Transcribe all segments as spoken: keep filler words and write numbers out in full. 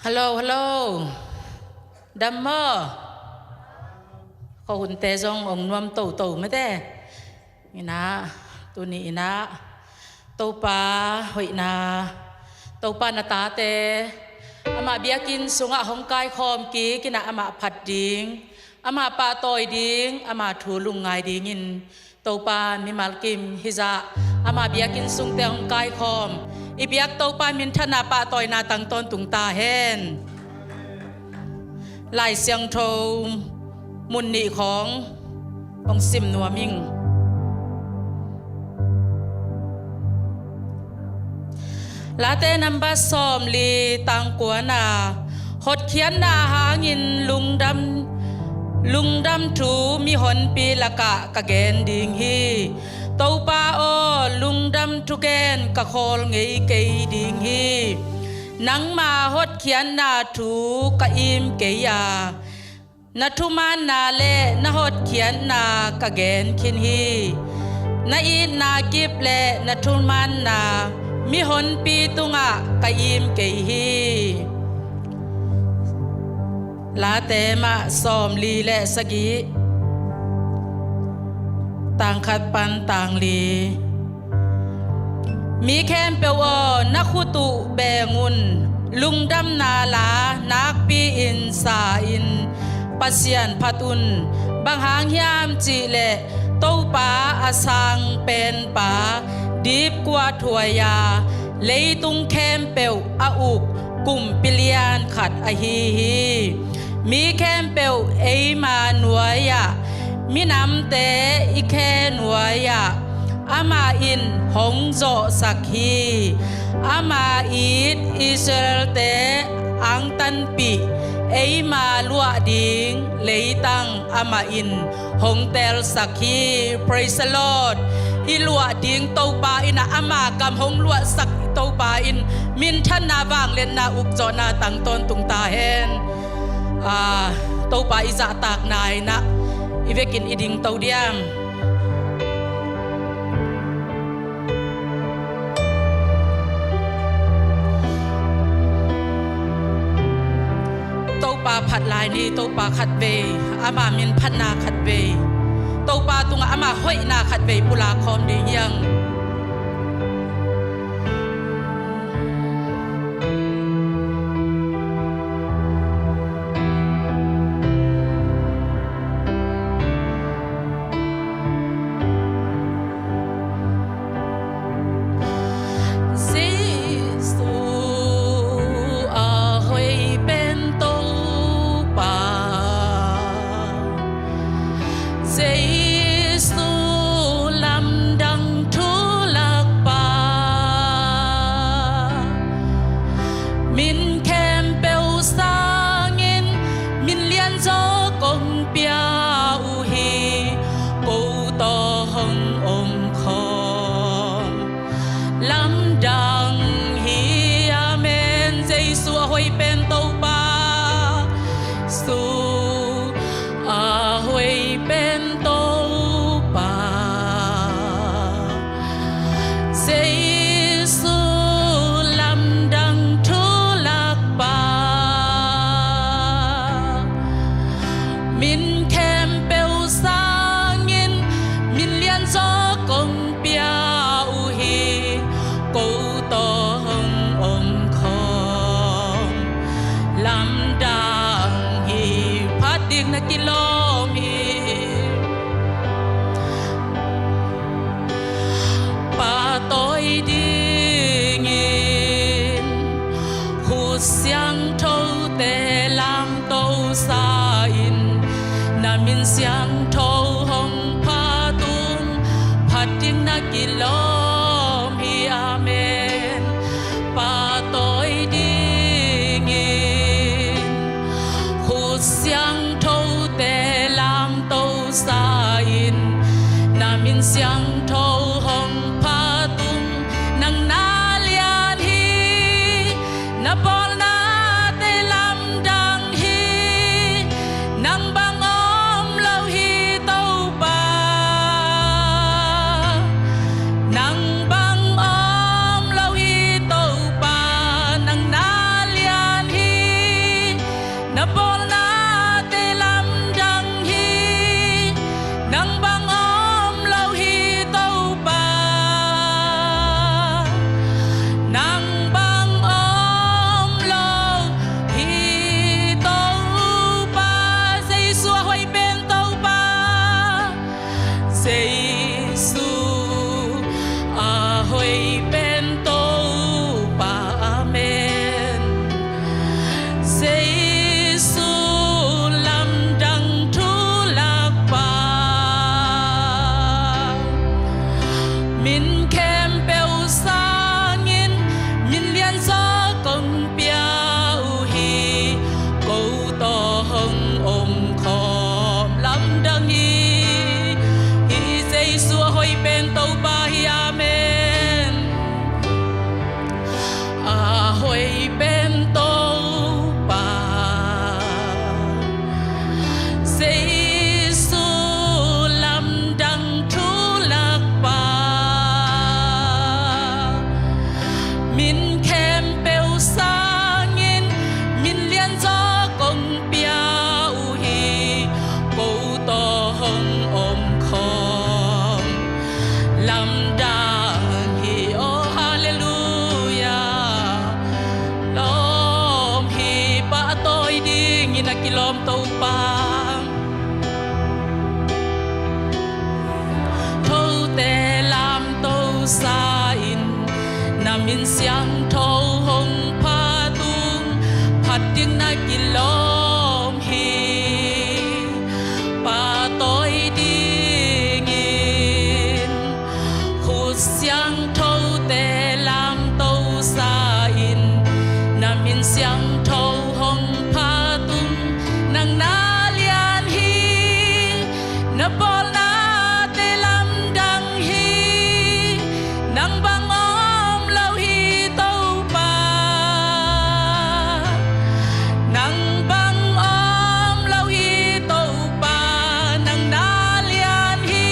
Hello, hello. Dam maw? Khuahunte zong ong nuam toto mate. Inah, tuni inah Topa hoihna, Topa na tate amah biakinn sungah hong kaikhawm kik inah amah phat ding, amah pahtawi ding, ama thu lungngai dingin Topa mimal kim hizah ama biakinn sungte hong kaikhawm i biak Topa minthanna pahtawina tang tawntung ta hen. Lai Siangtho mun nih khawng hong sim nuam ing. Late nambat sawmli tang kuana, hotkhiatna hangin lungdam, lungdam thu mihonpi lakah ka gen ding hi. Topa aw, lungdam thugen ka khawl ngei kei ding hi. Nangma hotkhiatna thu ka im kei a, na thumaanna le na hotkhiatna ka gen khin hi. Na itna kip le na thumaanna mihonpi tungah ka im kei hi. Late mah sawmli le sagih, tang khat pan tang li. Mi khempeuh aw, na khut uh beng un, lungdamna la nakpi-in sa-in Pasian phat un. Bang hang hiam cihleh Topa a sang penpa dipkuahthuai a, leitung khempeuh a uk kumpi lian khat ahi hi. Mi khempeuh eima nuai-ah, minamte i khe nuai-ah amah in hong zawhsak hi. Ama it Israel-te angtanpih eima luah ding leitang amah in hong telsak hi. Praise the Lord. I luah ding Topa in ah, ama gam hong luahsak Topa in minthanna, vangliatna, ukzawhna tang tawntung ta hen. Ah, Topa i zahtakna in ah i vekin i dingto diam? Topa phat lai ni, Topa khatvei, ama min phatna khatvei, Topa tungah ama hoihna khatvei pulak khawm ding hi hang. Jesu a hoih pen Topa, Jesu lamdang thulakpa, min khempeuh sangin min lianzaw kong pia uh hi. Ko tawh hong om khawm lamdang hi. Amen. Jesu a hoih pen Topa, Jesu a hoih pen Topa, Jesu lamdang thulakpa, min khempeuh sangin min lianzaw kong pia uh hi. Ko tawh hong om khawm lamdang hi. Phat ding na kilawm hi. Pahtawi dingin khut siangthote lamto sa-in, na min siangtho hong phat ung. Phat ding na kilawm hi. Amen. Pahtawi dingin khut siangthote lamto sa-in, na min siangtho hong phat ung. Nang na lian hi, na bawlnate lamdang hi. Nang bang om lo hi Topa, nang bang om lo hi Topa, nang na lian hi. Na bawlnate lamdang hi, nang bang om lo hi Topa. Nang bang om lo hi Topa. Jesu a hoih pen Topa. Jesu a hoih pen Topa. Amen. Jesu lamdang thu lakpa, min khempeuh sangin min lianzaw kong pia uh hi. Ko tawh hong omkhawm lamdang hi. Hi Jesu a hoih pen Topa hi. Amen. A hoih pen Topa. Jesu lamdang thu lakpa, min khempeuh sangin min lianzaw kong pia uh hi. Ko tawh hong omkhawm lamdang hi. Oh, halleluiah. Lawm hi, pahtawi dingin a kilawm Topa. Thote lamto sa-in na min siangtho hong phat ung, phat ding na kilawm hi. Pahtawi dingin khut siangthote lamto sa-in na min siangtho hong phat ung. Nang na lian hi, na bawlnate lamdang hi. Nang bang om lo hi Topa. Nang bang om lo hi Topa. Nang na lian hi,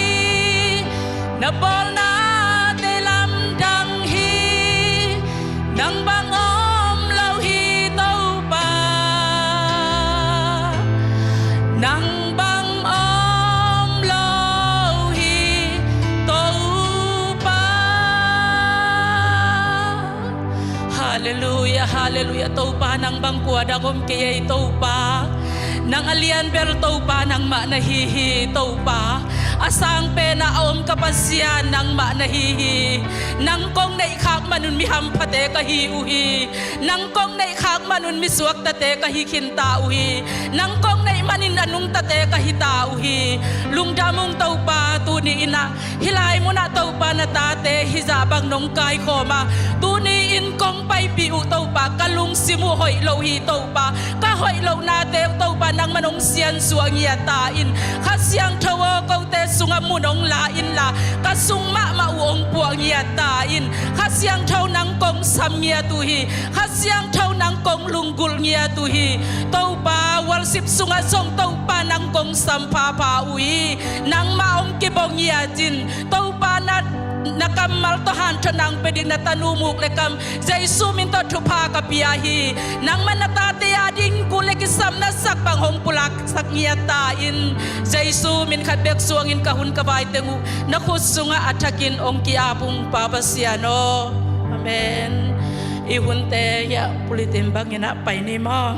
na bawlnate lamdang hi. Nang bang om lo hi Topa. Nang bang om lo hi Topa. Halleluiah, halleluiah. Topa, nang bang kua dang om kei ei Topa. Nang a lian bel Topa nangmah na hi hi Topa. A sang pen a om ka Pasian nangmah na hi hi. Nang kong neih khak manun mi hamphate ka hi uh hi. Nang kong neih khak manun mi suaktate ka hi khinta uh hi. Nang kong neih manin a nungtate ka hita uh hi. Lungdam ung Topa, tuni in ah hih lai munah Topa na tate hizah bang nong kaikhawm a, tuni in kong paipih uh Topa, ka lungsim uh hoih lo hi Topa. Ka hoih lohnate uh Topa nangman hong siansuah ngiat ta in. Kha Siangtho aw, kote sungah mun hong la inla, ka sung mahmah uh hong puah ngiat ta in. Kha Siangtho nang kong sam ngiat uh hi. Kha Siangtho nang kong lunggulh ngiat uh hi. Topa, worship sungah zong Topa nang kong sam phapha uh hi. Nangmah hong kibawng ngiat in. Topa na, na kammal tawh hanthawn nang pia ding na tanu muk le kam Jesu min tawh thupha ka pia hi. Nangman na tate a ding kul le kisam na sak bang hong pulaksak ngiat ta in. Jesu min khat bek suangin ka hun ka vai teng uh na khut sungah a thakin hong ki-ap ung Pa Pasian aw. Amen. I hunte hiah pulitin bangin ah pai ni maw.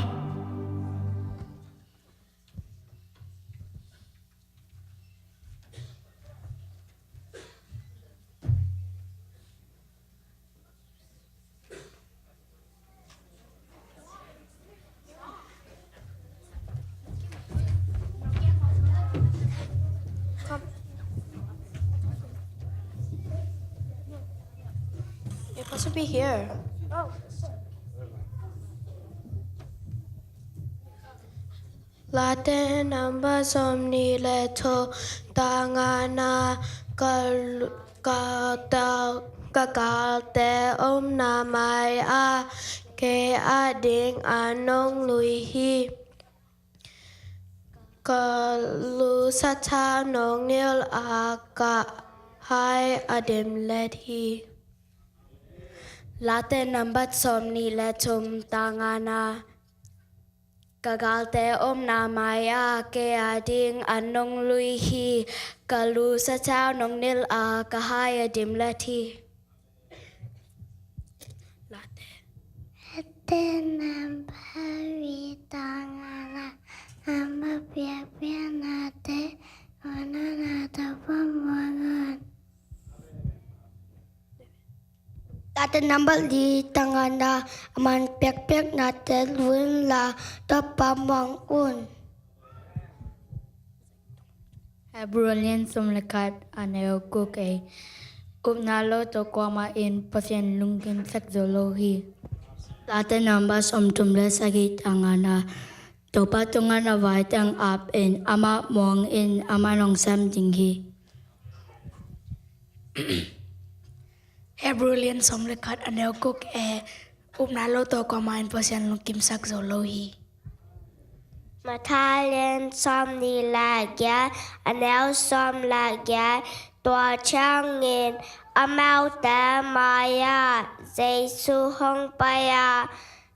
Come. You're supposed to be here. Oh. Late nambat sawmnih le thum, tang ngana. Ka lu-, ka ta-, ka galte omna mai-ah kei ading a nong lui hi. Ka lu Satan nong nilh a, ka hai a dimlet hi. Late nambat sawmnih le thum, tang ngana. Ka galte omna mai-ah kei ading an nong lui hi. Ka lu sathau nong nilh a, ka hai a dimlet hi. Late. Late namba li, tang ngana. Namba biakbiaknate, honana, Topa muang un. Late namba li, tang ngana. A man biakbiaknate lui unla, Topa muang un. Hebru a lian sawm le khat, a neu guk, ei. Upna lo tawh kuamah in Pasian lungkimsak zo lo hi. Late namba sawmthum le sagih, tang ngana. Topa tungah na vaiteng ap in, amah muang in, amah nong sem ding hi. Hebru lian sawm le khat, a neu guk, ei. Upna lo tawh kuamah in Pasian lungkimsak zo lo hi. Matthai lian sawmnih le giat, a neu sawm le giat. Tua ciangin amaute mai-ah Jesu hong pai a,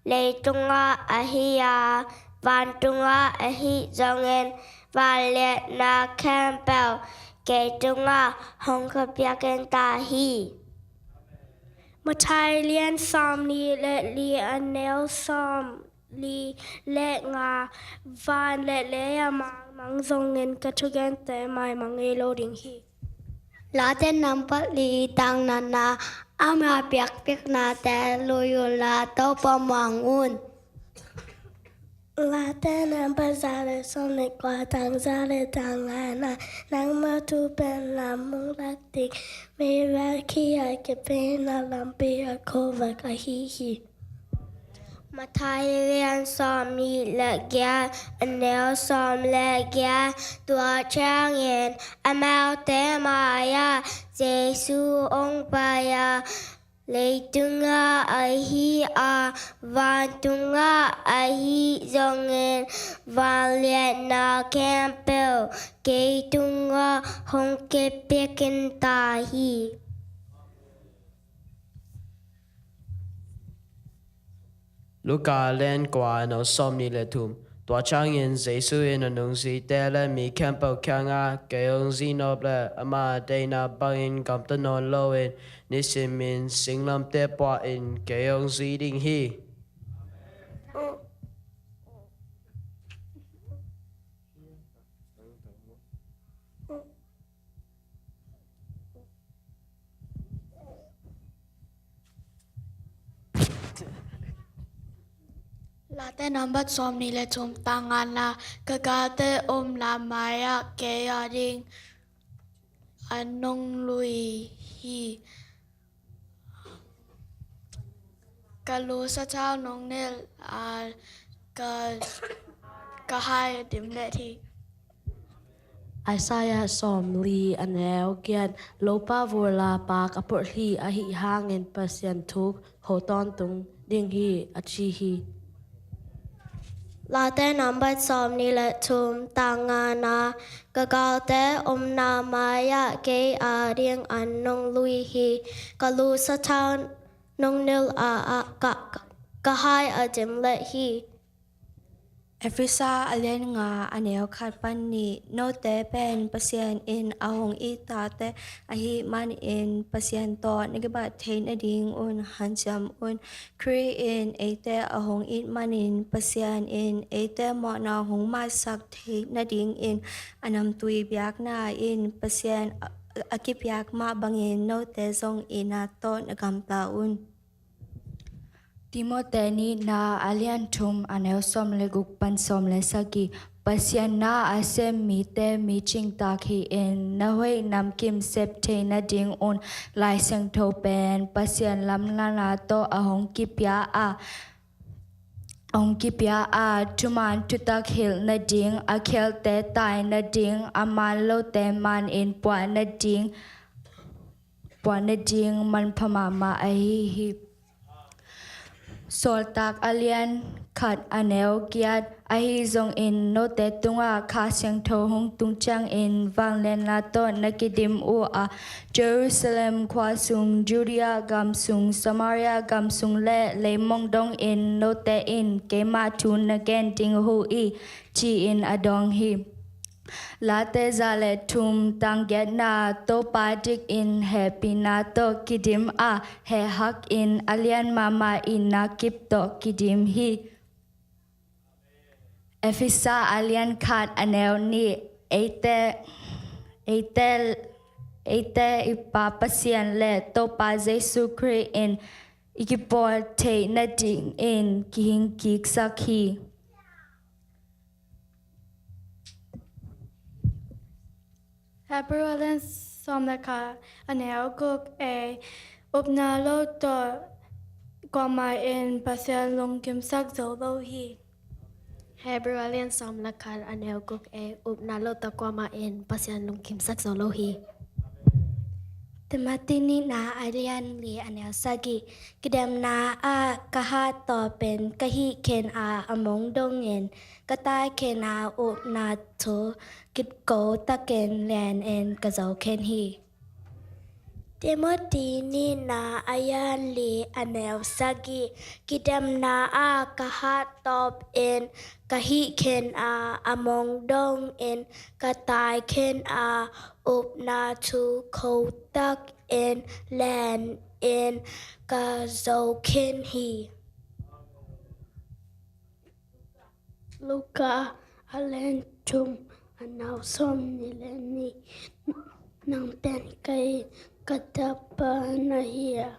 leitungah ahi a, vantungah ahi zongin vangliatna khempeuh kei tungah hong kipiak khin ta hi. Matthai lian sawmnih le li, a neu sawmli le nga. Van le lei a mangmang zongin ka thugente maimang ngei lo ding hi. Late namba li, tang ngana. Ama biakbiaknate lui unla, Topa muang un. Late namba za le sawm le kua, tang za le tang ngana. Nangma thu pen lam muk lak ding, meivak hi-a kipiakna lampi a khuavak ahi hi. Matthai lian sawmnih le giat, a neu sawm le giat. Tua ciangin amaute mai-ah Jesu hong pai a, leitungah ahi a, vantungah ahi zongin vangliatna khempeuh kei tungah hong kipiak khin ta hi. Luka lian kua, a neu sawmnih le thum. Tua ciangin Jesu in a nungzuite le mi khempeuh kiangah, kei hong zi nop leh ama deihna bangin gamta nawn loin, nisimin singlamteh puahin kei hong zi ding hi. Late namba sawmnih le thum, tang ngana. Ka galte omna mai-ah kei ading an nong lui hi. Ka lu sathau nong nilh a, ka, ka hai a dimlet hi. Isaiah sawmli, a neu giat. Lopa vurla pak a purh hi, ahi hangin Pasian thu ho tawntung ding hi, a ci hi. Late namba sawmnih le thum, tang ngana. Ka galte omna mai-ah kei ading an nong lui hi. Ka lu sathau nong nilh a, a, ka, ka hai a dimlet hi. Efesa a lian nga, a neu khat pan nih. Note pen Pasian in a hong it tate ahih manin Pasian tawh na kibat theih nadingun hanciam un. Khrih in eite a hong it manin Pasian in eite mawhna hong matsak theih nadingin a namtui biakna in Pasian a, a kipiak mah bangin note zong itna tawh na gamta un. Timote nihna a lian thum, a neu sawm le guk pan sawm le sagih. Pasian na a sem mite mi cingtak hi-in na hoih namkim sep theih nadingun Lai Siangtho pen Pasian lamlahna tawh a hong kipia a, a hong kipia a, thuman thutak hilh nading, a khialte tai nading, a man lote manin puah nading, puah nading manpha mahmah ahi hi. Sawltak a lian khat a neu giat. Ahi zongin note tungah Kha Siangtho hong tung ciangin vangliatna tawh na kidim uh a, Jerusalem khua sung, Judea gam sung, Samaria gam sung le leimong dongin note in keima thu na gen ding uh hi, ci-in a dawng hi. Late za le thum, tang giatna. Topa dikin hehpihna tawh kidim a, hehhakin a lian mahmah itna kip tawh kidim hi. Efesa a lian khat a neu nih. Eite, eite, eite i Pa Pasian le Topa Jesu Khrih in i kipawl theih nadingin kihing kiksak hi. Hebrew a lian sawm le khat a neu guk. A upna lo tawh kuamah in Pasian lungkimsak zo lo hi. Hebrew a lian sawm le khat a neu guk. A upna lo tawh kuamah in Pasian lungkimsak zo lo hi. Timoti nihna a lian li a neu sagih. Kidemna ah ka hat tawpin ka hih khin a, a mong dongin ka tai khin a, upna thu kitko takin lenin ka zo khin hi. Timoti nihna a lian li a neu sagih. Kidemna ah ka hat tawpin ka hih khin a, a mong dongin ka tai khin a, upna thu ko takin lenin ka zo khin hi. Luka a lian thum a neu sawmnih le nih. Nang pen kei ka Tapa na hi a,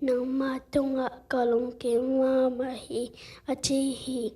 nangma tungah ka lungkim mahmah hi, a ci hi.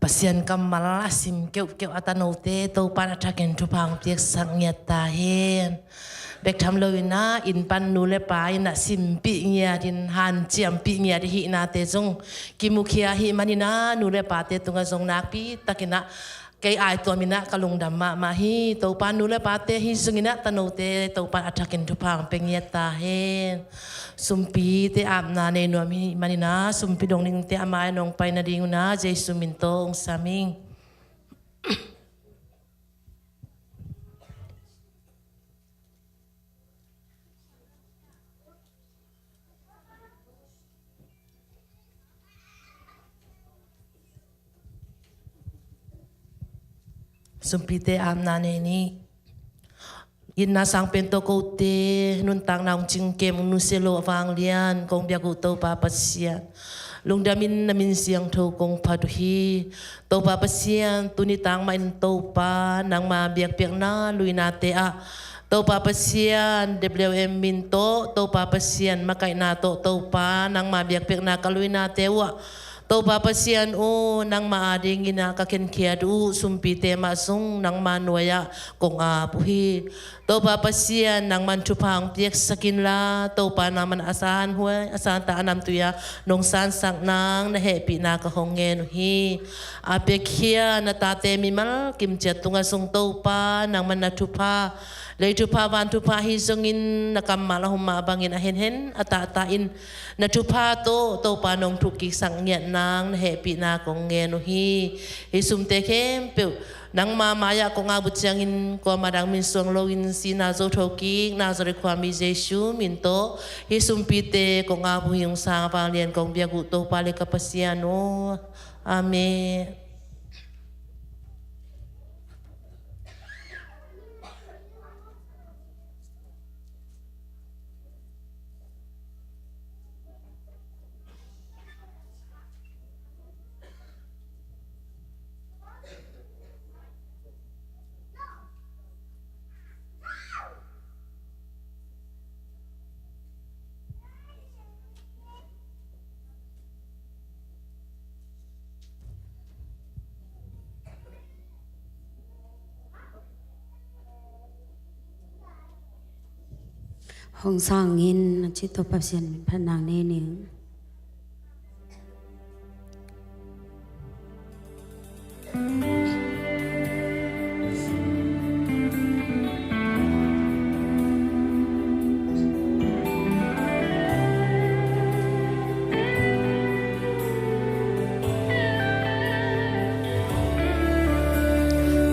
Pasian kammal a sim keuhkeuh a tanote Topan a thakin thupha hong piaksak ngiat ta hen. Bek tham loin ah inn pan nu le pa in ah simpih ngiatin, hanciampih ngiat i hihnate zong kimukhia ahih manin ah nu le pate tungah zong nakpi takin ah kei aituamin ah ka lungdam mahmah hi. Topa nu le pate hi zongin ah tanote Topan a thakin thupha hong pia ngiat ta hen. Sumpite apna nei nuam i hih manin ah sumpi dong dingte a mai-ah nong pai nadingun ah Jesu min tawh hong sam ing. Sumpite apna nei ni. Itna sang pen tawh kote nuntakna hong cingkem nusia lo a vanglian kong biak uh Topa Pasian, lungdamin na min siangtho kong phat uh hi. Topa Pasian, tuni tangmah in Topa nangma biakpiakna luinate ah Topa Pasian, W M min tawh Topa Pasian, makaihna tawh Topa nangma biakpiakna ka luinate uh ah Topa Pasian aw, nangma adingin ah ka khenkhiat uh sumpite mah zong nangma nuai-ah kong ap uh hi. Topa Pasian, nangman thupha hong piaksak inla, Topa nangman a sanhuai a santa a namtui-ah nong sansak nang na hehpihna ka hong ngen uh hi. A piakhia na tate mimal kimciat tungah zong Topa nangman na thupha, lei thupha van thupha hi zongin na kammal a hum mah bangin a henhen a tahtah in na thupha tawh Topa nong thukkiksak ngiat nang na hehpihna kong ngen uh hi. Hih sumte khempeuh nangma mai-ah kong ap uh ciangin kuamah dang min suang loin sihna zo thokik Nazareth khuami Jesu min tawh hih sumpite kong ap uh hi. Hong sang a vanglian kong biak uh Topa le ka Pasian aw. Amen. Hong sang in, a ci Topa Pasian min phatna nei ning.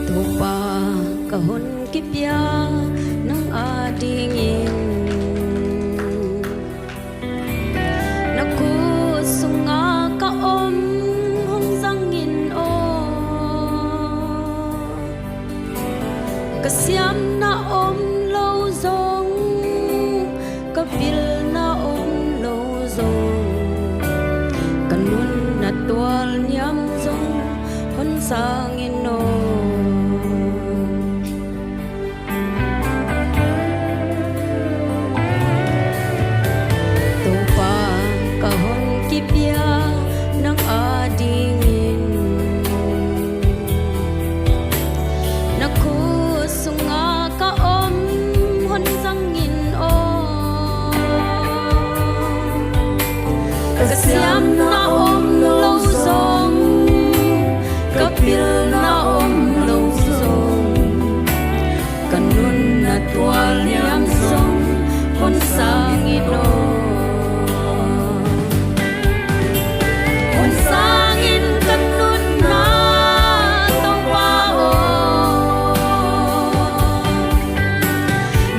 Topa, ka hun kipia nang adingin, na khut sunga ka om hong zangin aw. Ka siamna om lo zong, ka pilna om lo zong, ka nunna tual niam zong hong sang in aw. Topa, ka hun kipia nang adingin, na khut sunga ka om hong zangin aw. Ka siamna om lo zong, ka pilna om lo zong, ka nunna tual niam zong hong sang in aw. Hong sang in ka nunna Topa aw.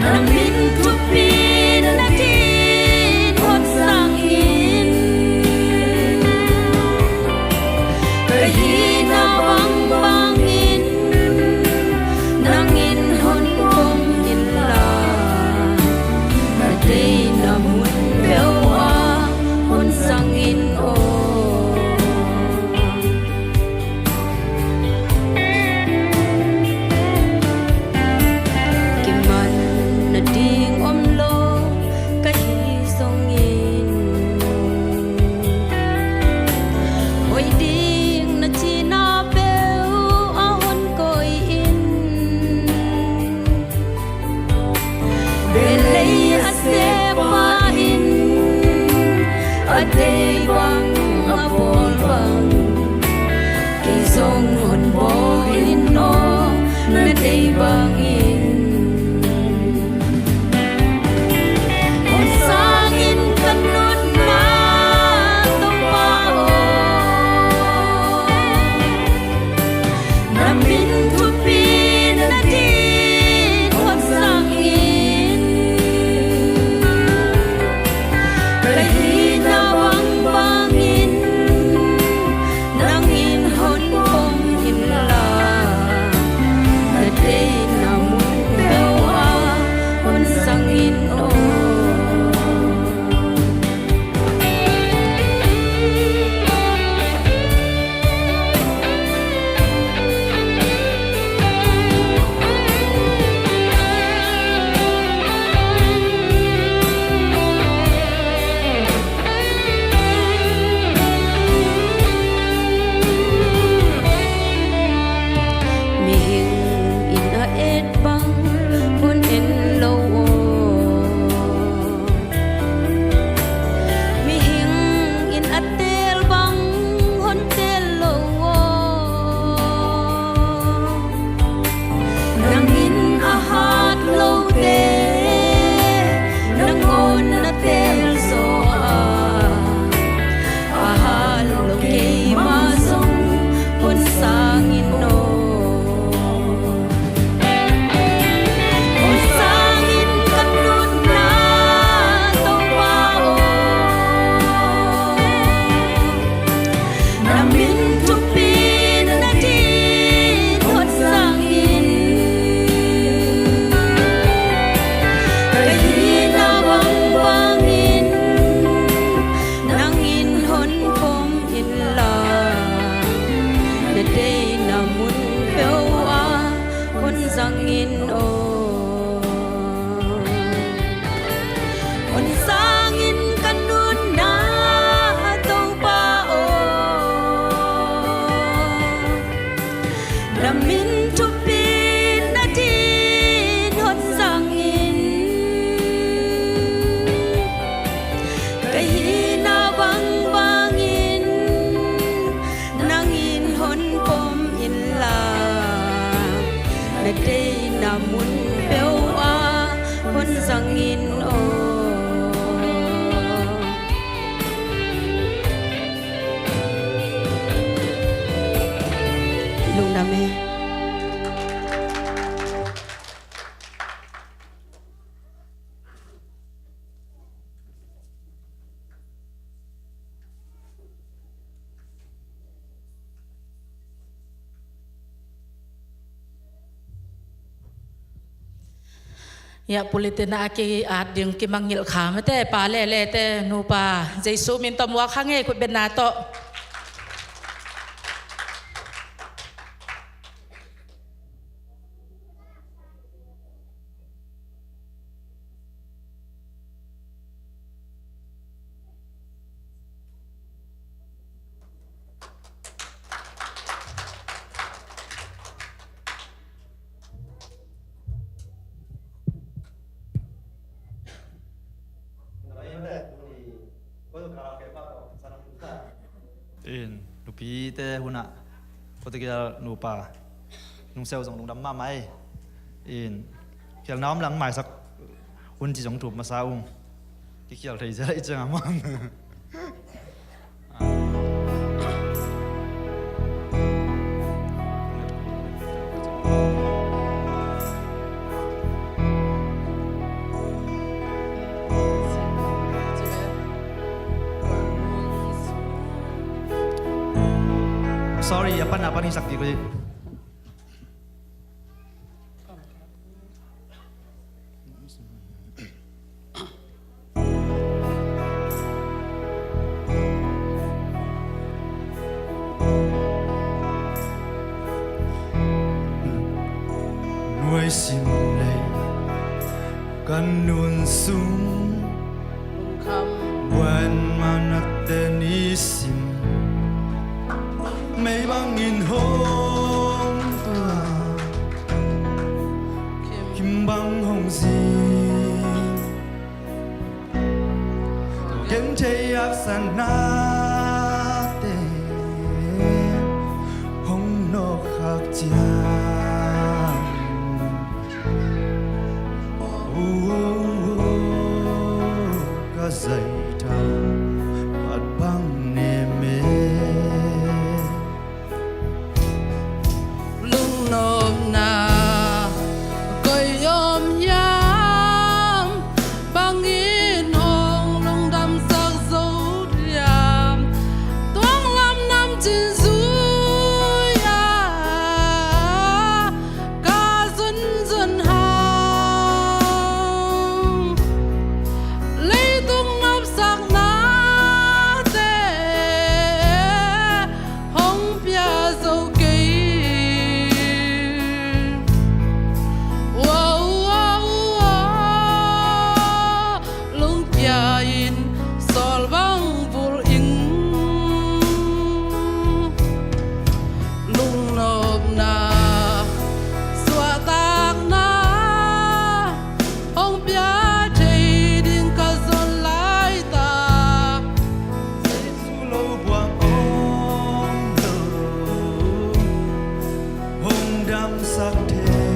Na min thupi nading hong sang in. Ka hihna bangbangin nang in hong pom inla, na deihna mun peuh ah hong sang in aw. Kiman nading om lo ka hi zongin, hoih ding na cihna peuh ah hong koih in. Vei a sep pa in a deih bang a bawl bang, kei zong hong bawl in aw, na deih bangin. Hong sang in ka nunna Topa aw. Na min thupi nading hong sang in. Ka hihna bangbangin nang in hong pom inla, na deihna mun Nia pulitin a ki-at ding kimangngilh kha mate, pa lelete, nupa, Jesu min tawh muak hang ei, khutbetna tawh. In, nupite hunah kote kia nupa nungseu zong lungdam mahmah ei. In, khialna om lang maisak hun ci zong thup masa ung. Kikhial thei zel i ciang a mang. Sorry, a pan a pan i sak ti ko. Nuai sim lei kan nun sung, buan manate ni sim, mei bangin hong tua, kim bang hong zing. Genthei haksatnate hong nawk khak ciang, ka zaitha khat bang nem e. Lungnopna koi om hiam? Bangin hong lungdamsak zo diam? Tuang lam namcin zui-a ka zunzun hang, leitung nopsaknate hong pia zo kei. Wow, wow, wow. Lungkia in sawl bang vul ing. Lungnopna, suahtakna hong pia thei ding ka zon lai ta. Jesu lo buang om lo, hong damsak thei.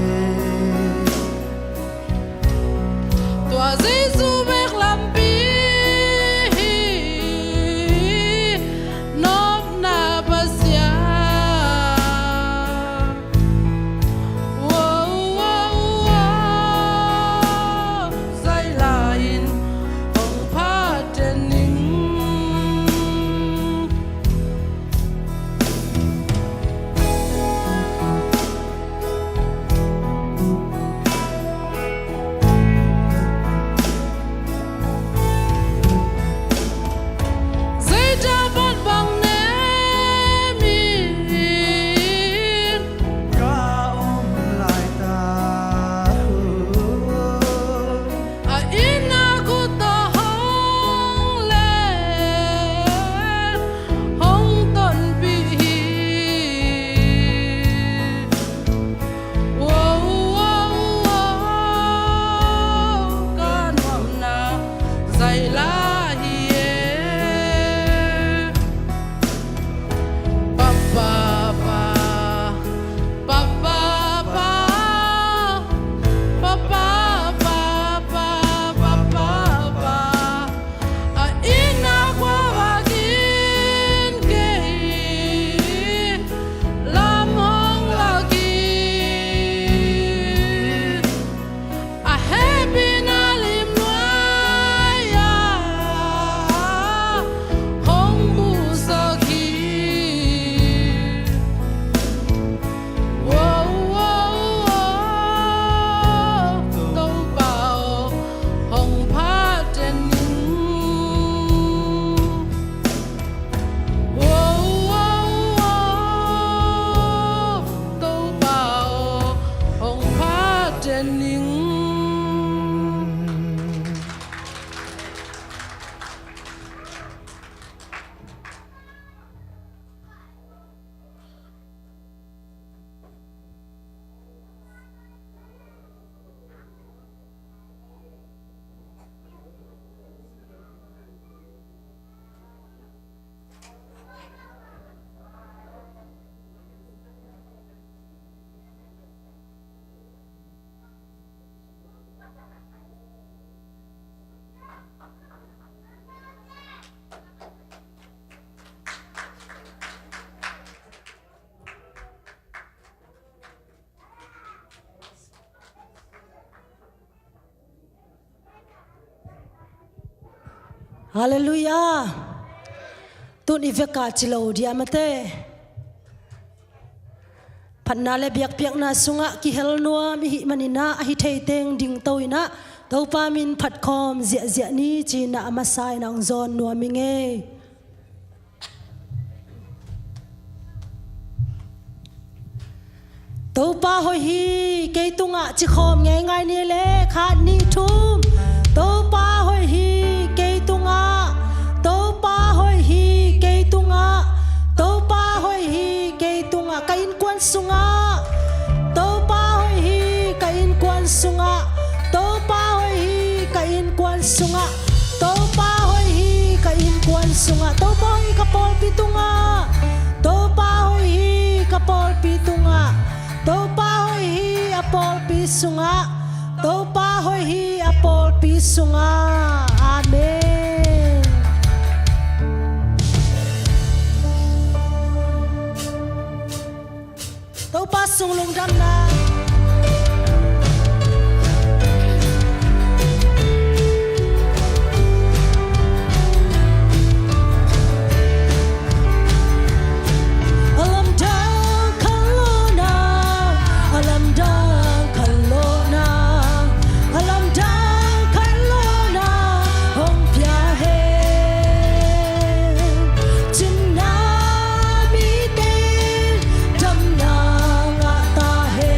Tua Jesu bek lampi hi, nopna Pasian. Wow, wow, wow. Zai lai-in hong phaten ning. Halleluiah. Tun i veka ci lo dia mate. Phatna le biakpiakna sungah kihel nuam i hih maninah a hi thei teng dingto inah Topa min phatkhawm ziahziah ni cinah a masa inah hong zawn nuam i ngei. Topa hoih hi kei tungah cikhawm ngeingai ni le khat nih thum. Topa hoih hi kei tungah. Topa hoih hi kei tungah. Topa hoih hi kei tungah. Ka innkuan sungah. Topa hoih hi ka innkuan sungah. Topa hoih hi ka innkuan sungah. Topa hoih hi ka innkuan sungah. Topa hoih hi ka pawlpi tungah. Topa hoih hi ka pawlpi tungah. Topa hoih hi a pawlpi sungah. Topa hoih hi a pawlpi sungah. Amen. Topa sung lungdamna. A lamdang khat lawhna, a lamdang khat lawhna, a lamdang khat lawhna hong pia hen. Cina mite damna ngah ta hen.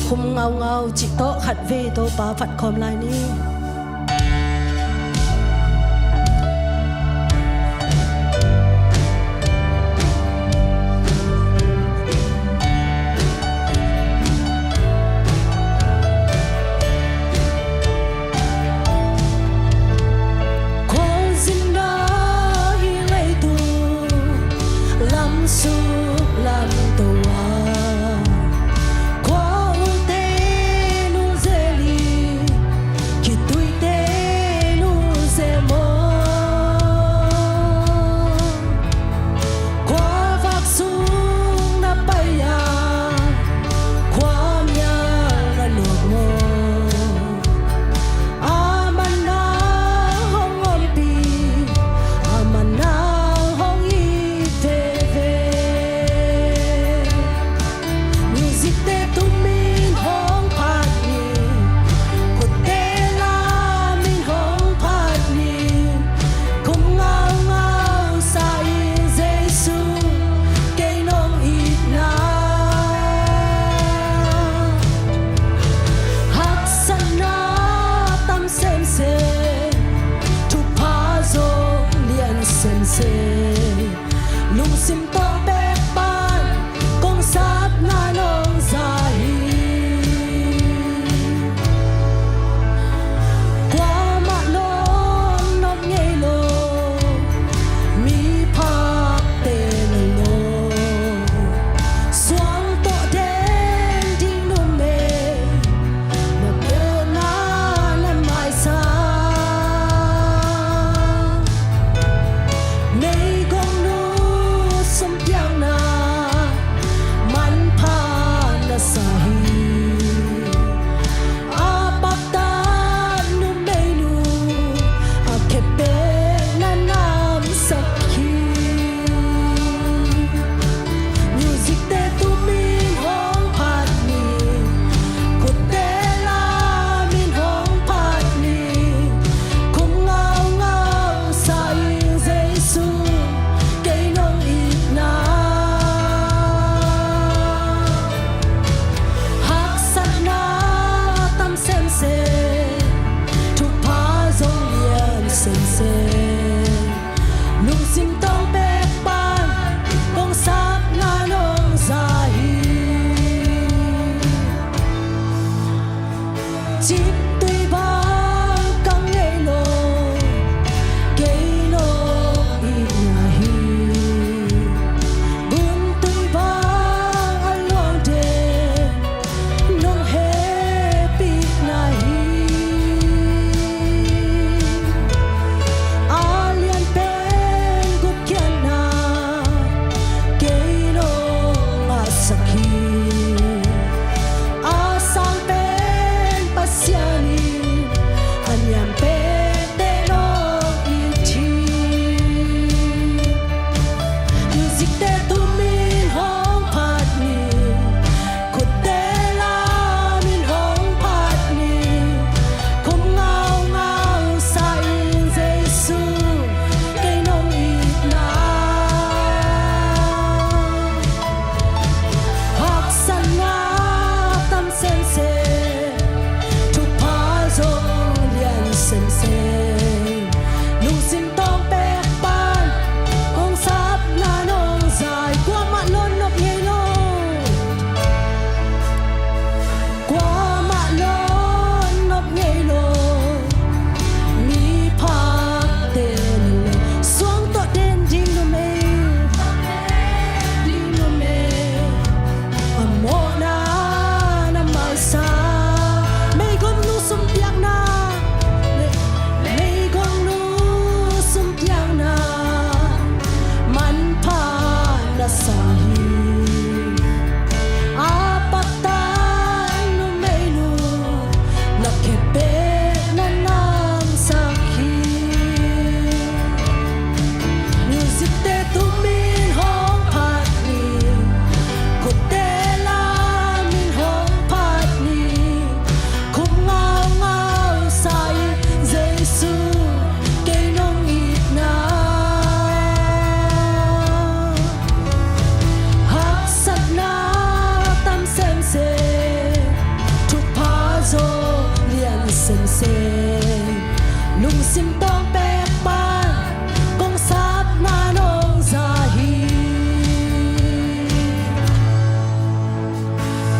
Khum ngaungau cih tawh khatvei Topa phat khawm lai ni. Khualzinna hi leitung lam suk lam to a, khualte nungzel hi.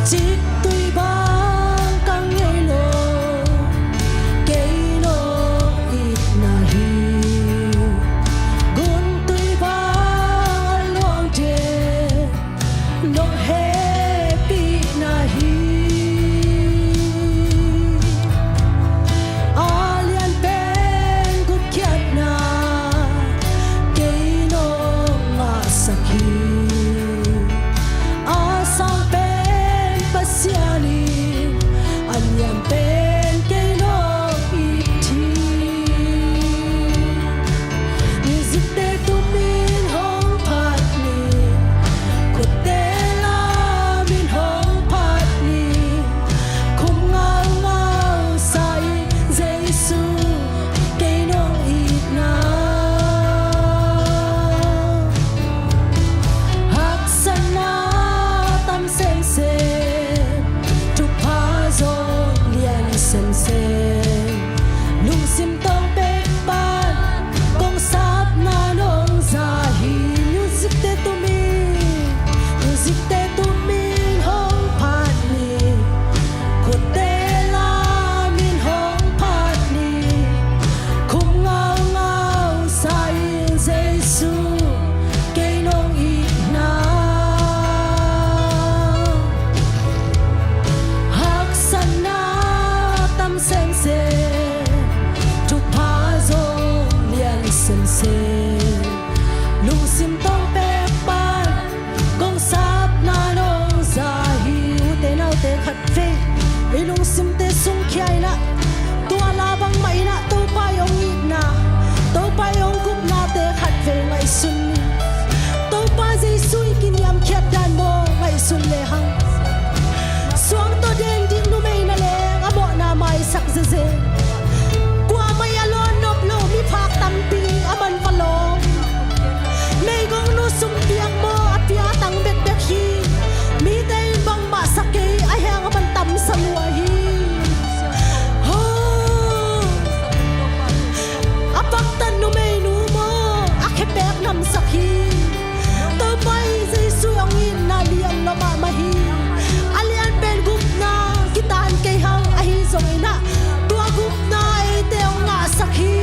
Ciktui bang ka ngei lo, kei nong itna hi. Guntui bang a luang ding, nong hehpihna hi. A lian pen gupkhiatna, kei nong ngahsak hi. A sang pen Pasian hi, a niam pen kei nong it hi. Nizikte tumin hong phat ni, khutte lamin hong phat ni, khum ngaungau sa-in Jesu, kei nong itna. Haksatna tam semsem, thupha zong lian semsem, lungsim tawng pek pan kong sapna nong za hi. Nizikte tumin, nizikte tumin hong phat ni, khutte lamin hong phat ni, khum ngaungau sa-in Jesu, kei nong itna. Haksatna tam semsem, thupha zong lian semsem, lungsim tawng pek pan kong sapna nong za hi. Ute naute, khatvei i lungsimte sungkhia in ah, tua la bangmah in ah Topa i hong itna, Topa i hong gupnate khatvei ngaihsun ni. Topa Jesu i kiniamkhiat dan maw ngaihsun lehang, suang tawh deng ding numei na leng a mawhna maisak zeze. Kuamah i a lawn nop lo miphak tampi a man va lawng. Meigongnu sumpiak maw a pia a tang bekbek hi. Mite in bangmah sa kei a, heng a man tamsa lua hi. Ho. A paktat numeinu maw a khepek namsak hi. Topa i Jesu i hong itna lian lua mahmah hi. A lian pen gupna kitan kei hang, ahi zongin ah tua gupna eite hong ngahsak hi.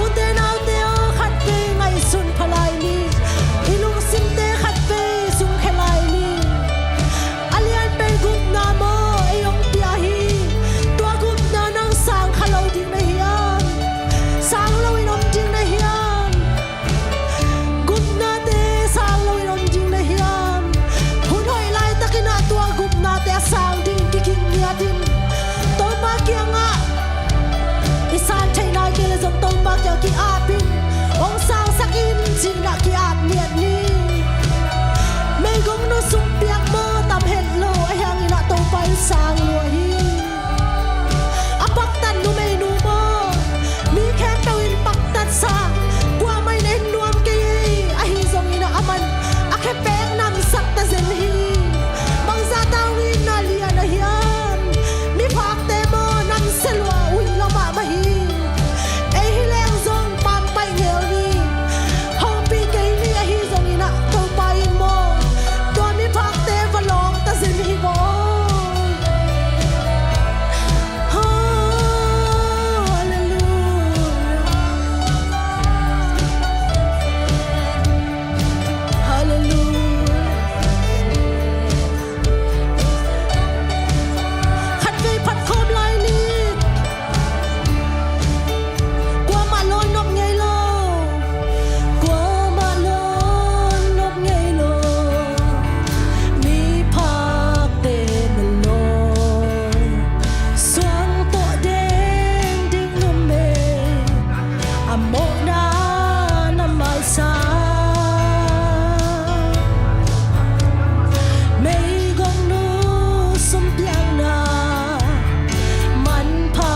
Ute naute aw, khatvei ngaihsun pha lai ni. I lungsimte khatvei sungkhia lai ni. A lian pen gupna maw ei hong pia hi. Tua gupna nang sang kha lo ding na hiam? Sang loin om ding na hiam? Gupnate sang loin om ding na hiam? Hun hoih laitakin ah tua gupnate a sang ding kiging ngiat in, Topa kiangah i san theih nai kei leh zong Topa kiang ki-ap in, hong sangsak in ci-in ah ki-ap ngiat ni. Meigongnu sumpiak maw tam het lo, ahi hangin ah Topa in sang lua hi. A paktat numeinu maw mi khempeuh in paktatsa, kuamah in en nuam kei ei, ahi zongin ah a man a khepek namsak ta zen hi. Bangzah tang itna lian a hiam? Miphakte maw namsia lua, uih lua mahmah hi. Ei hi leng zong pampaih ngel ni. Hopih kei ni, ahi zongin ah Topa in maw tua miphakte va lawng ta zen hi maw. Halleluia. Halleluia. Khatvei phat khawm lai ni. Kuamah lawn nop ngei lo. Kuamah lawn nop ngei lo. Miphakte man lawn, suang tawh deng ding numei a mawhna na maisak. Meigongnu sumpiakna manpha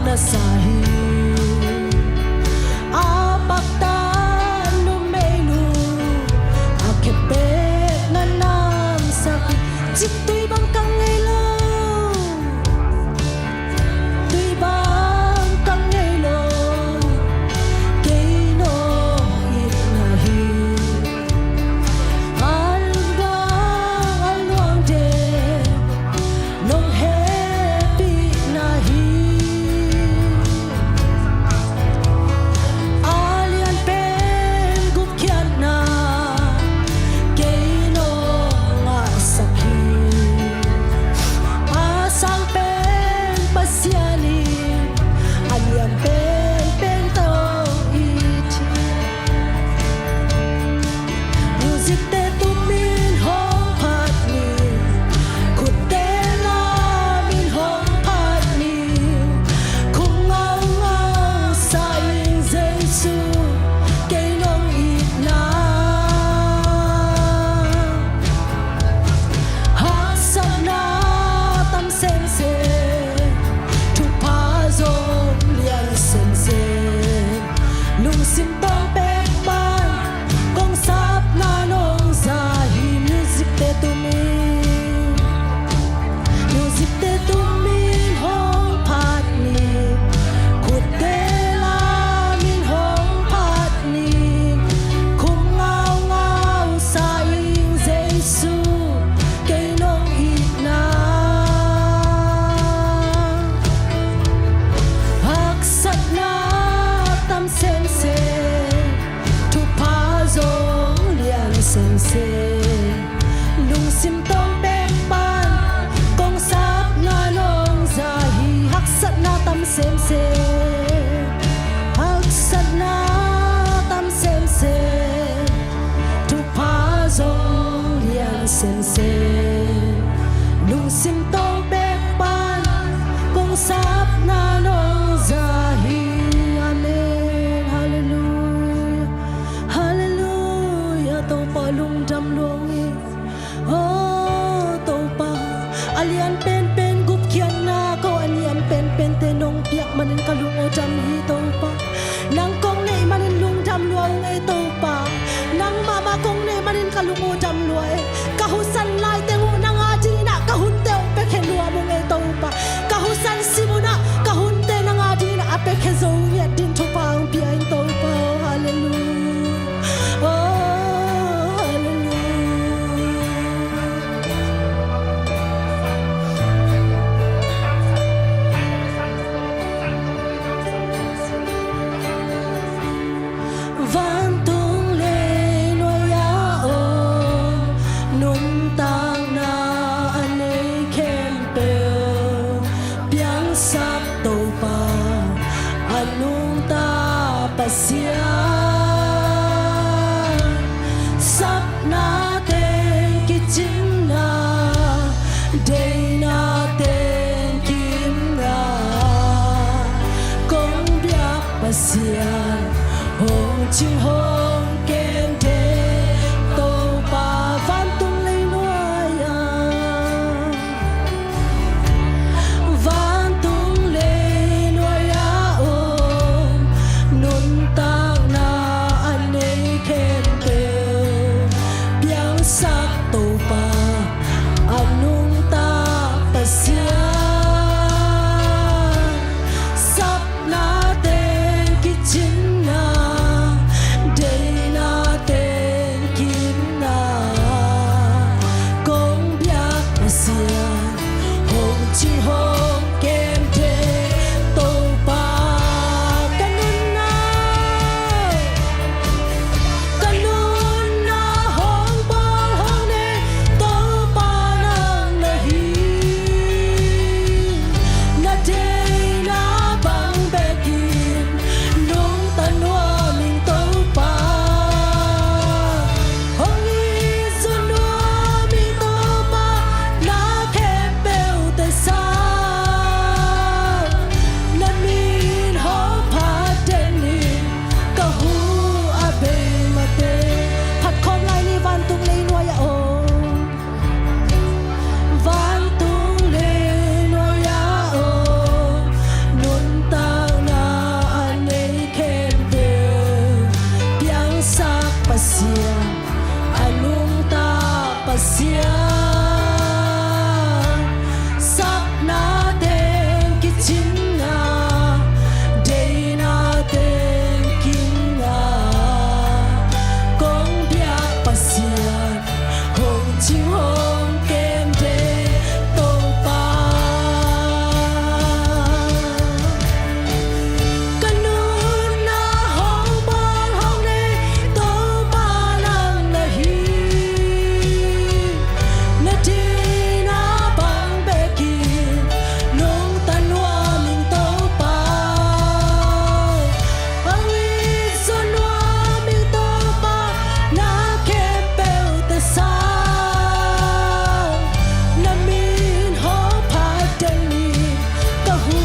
na sa hi. A paktat numeinu a khepek na namsak hi. Ciktui bang ka ngei lo, tui bang ka ngei lo, kei nong itna hi. A lung bang a luang se, lungsim tawh bek pan kong sapna nong za hi. Amen. Halleluia. Halleluia. Topa lungdam lua ung ei. Oh Topa, a lian penpen gupkhiatna ko, a niam penpente nong piak manin ka lung uh dam hi Topa. Nang kong neih manin lungdam lua ung ei Topa. Nang mahmah kong neih manin ka lung uh dam lua ei. Ka husan laiteng uh nang adingin ah ka hunte uh pekhe nuam ung ei Topa. Ka husan sim un ah ka hunte nang adingin ah a pekhe zo ngiat ding thupha hong pia in Topa. Halleluia. Oh, halleluia. Vantung leinuai-ah om nuntakna a nei khempeuh piangsak Topa, a nungta Pasian. Sapna teng kicinna, deina teng kimna, kong biak Pasian, hong cing hong kem thei Topa, vantung leinuai-ah. Vantung leinuai-ah om nuntakna a nei khempeuh piangsak Topa, a nungta Pasian. Sapna teng kicinna, deina teng kimna, kong biak Pasian, hong cing hong kem thei Topa. Ka nunna, ka nunna hong bawl hong nei Topa nang na hi. Na deina bang bekin nungta nuam ing Topa. Hong it zaw nuam ing Topa, na khempeuhte sang. Na min hong phat den in, ka hu a bei mate. Phat khawm lai ni, vantung leinuai-ah om. Vantung leinuai-ah om nuntakna a nei khempeuh piangsak Pasian, a nungta Pasian. Sapna teng kicinna, deina teng kimna, kong biak Pasian, hong cing hong kem thei Topa. Ka nunna hong bawl hong nei Topa nang na hi. Na deina bang bekin nungta nuam ing Topa. Hong it zaw nuam ing Topa, na khempeuhte sang. Na min hong phat den in, ka hu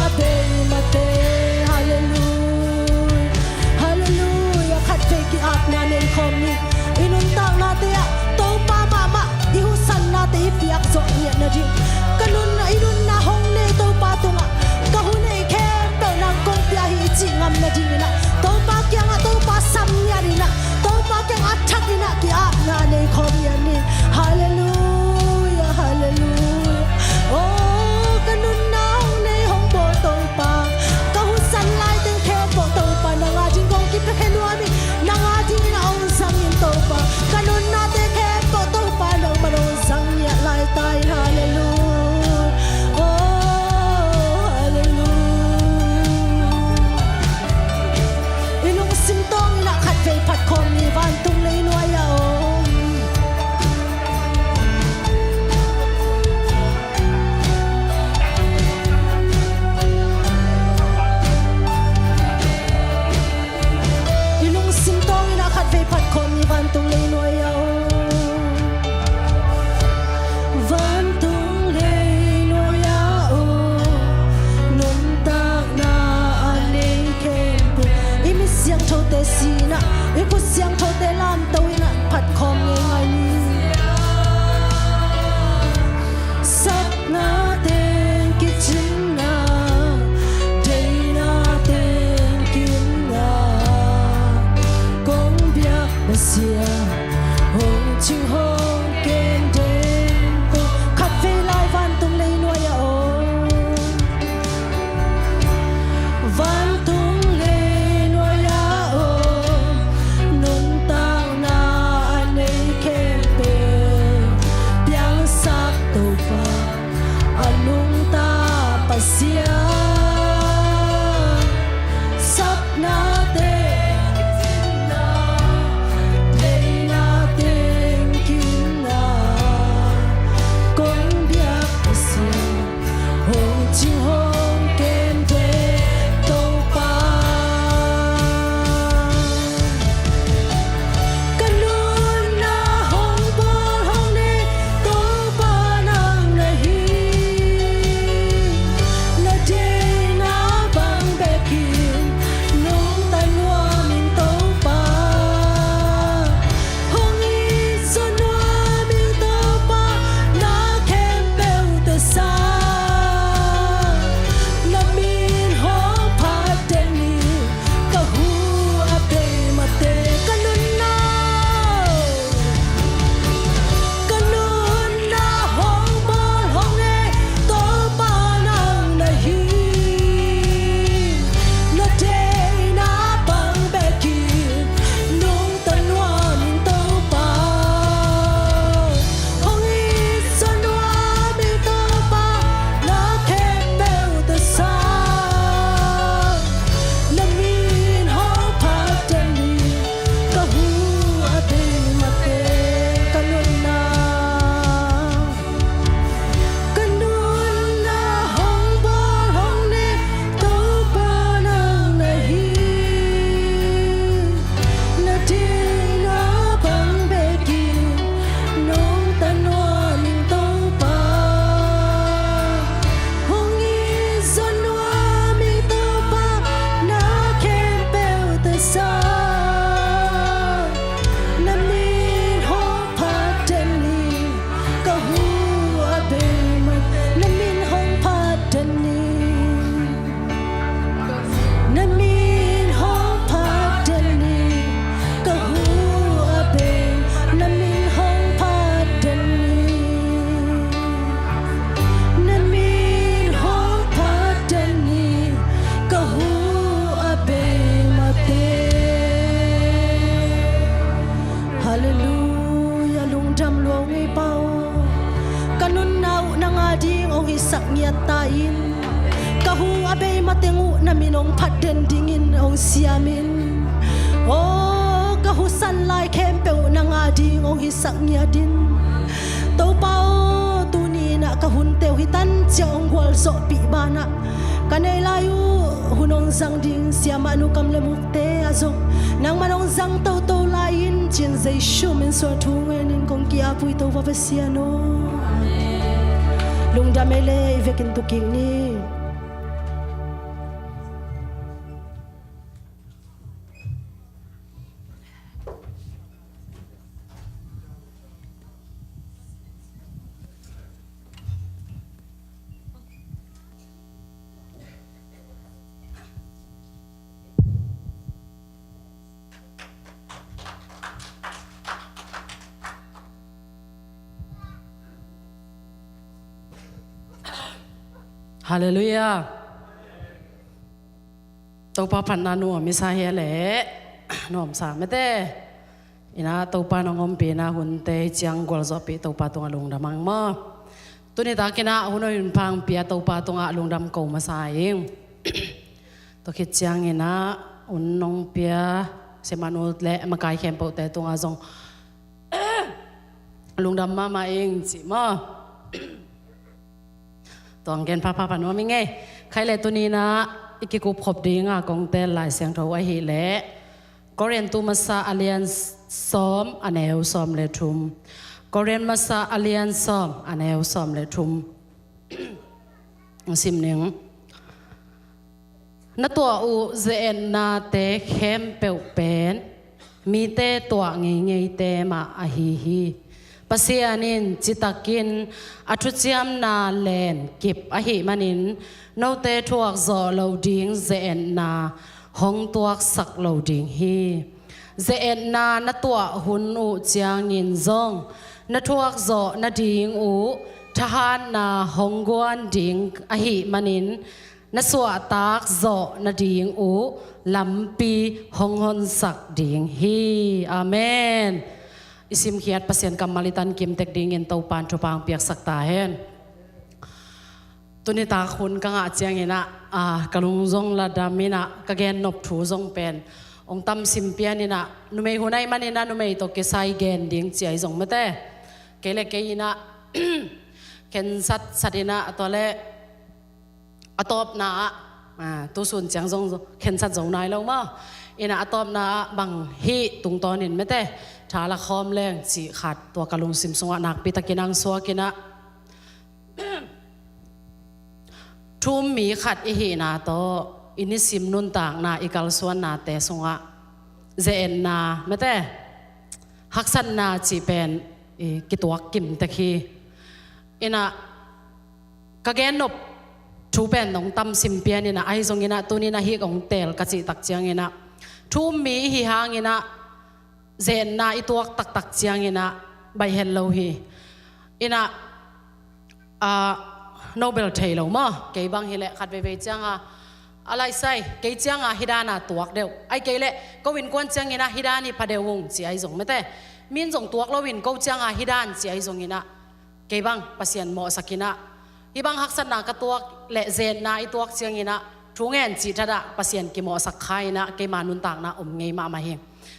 a bei mate. Halleluia. Halleluia. Khatvei ki-apna nei khawm ni. I nuntaknate ah Topa mahmah i husannate i piak zawh ngiat nading, ka nunna, i nunna hong nei Topa tungah, ka hu neih khempeuh nang kong pia hi i cih ngam nadingin ah, Topa kiangah Topa sam ngiat in ah, Topa kiangah a thak in ah ki-apna nei khawm ngiat ni. Halleluia, halleluia. Oh, ka nunna hong nei hong bawl Topa, ka husan laiteng khempeuh Topa, nang ading kong kipiakhe nuam hi. Nang adingin a hong zang in Topa, ka nunnate khempeuh Topa nangman hong zang ngiat lai ta in. Halleluia. Hu a bei mah na min hong phat den ni. Na min hong phat den ni. Ka hu a bei na min hong phat den ni. Na min hong phat den ni. Ka hu a bei mah te. Halleluiah, lungdam lua ung ei Pa aw. Ka nunna uh nang a ding hong hisak ngiat ta in. Ka hu a bei mateng uh na min hong phat den dingin hong siam in. Aw, ka husan lai khempeuh nang a ding hong hisak ngiat in. Topa aw, tuni in ah ka hunte uh hi tan ciang hong gualzawhpih banah ka nei lai uh hun hong zang ding siamah nu kam le mukte ah zong nangman hong zang toto lai in ci-in Jesu min suang thu ngenin kong ki-ap uh hi Topa Pasian aw. Lungdam ei le, i vekin tu kik ni. Halleluiah. Topa phatna nuam i sa hia leh? Nuamsa mete. Ina Topa nong ompihna hunte hi ciang gualzawhpih Topa tungah lungdam ang maw. Tuni takin ah hun hoih hun pha hong pia Topa tungah lungdam ko masa ing. Tua khit ciangin ah hun nong pia siamah nu le makai khempeuhte tungah zong lungdam mahmah ing ci maw. Tuang gen phapha pan nuam ing ei. Khai le tuni in ah i kikupkhop dinga kong tel Lai Siangtho ahih leh Korin tu masa a lian sawm a neu sawm le thum. Korin masa a lian sawm a neu sawm le thum. Sim ning. Na tuah uh ze-etnate khempeuh pen mite tuah ngeingeite mah ahi hi. Pasian in citakin a thuciamna len kip ahih manin note thuak zawh loh ding ze-etna hong tuaksak lo ding hi. Ze-etna na tuah hun uh ciangin zong na thuak zawh nading uh thahatna hong guan ding ahih manin na suahtak zawh nading uh lampi hong honsak ding hi. Amen. I simkhiat Pasian kammal i tan kimtek dingin Topan thupha hong piaksak ta hen. Tuni tak hun ka ngah ciangin ah, ah, ka lung zong la dam in ah, ka gennop thu zong pen hong tam sim pian in ah, numei hun ahih manin ah numei tawh kisai gen ding ci ahi zong mete. Kei le kei in ah khensat sat in ah, tua le a tawpna ah, ah, tusun ciang zong khensat zo nai lo maw. In ah a tawpna ah bang hih tungtawnin mete tha la khawm leng cih khat tua ka lungsim sungah nakpi takin ang suak in ah thu-um mi khat i hihna tawh i nisim nuntakna i kalsuannate sungah ze-etna mete haksatna cih pen i kituak kimtek hi. In ah ka gennop thu pen nong tam sim pian in ah, ahi zongin ah tuni in ah hih kong tel ka cih tak ciangin ah thu-um mi i hi hangin ah ze-etna i tuak taktak ciangin ah baih het lo hi. In ah, ah, no bel thei lo maw, kei bang hi leh khat veivei cianga a laisai, kei cianga hih dana tuak deuh, ahih kei leh ko innkuan ciangin ah hih dan hi pha deuh ung ci ahi zong mete. Min zong tuak lo in ko cianga hih dan ci ahi zongin ah kei bang Pasian mawhsak in ah hih bang haksatna ka tuak leh ze-etna i tuak ciangin ah thu ngen cih thadah Pasian kimawhsak kha in ah keima nuntakna om ngei mahmah hi.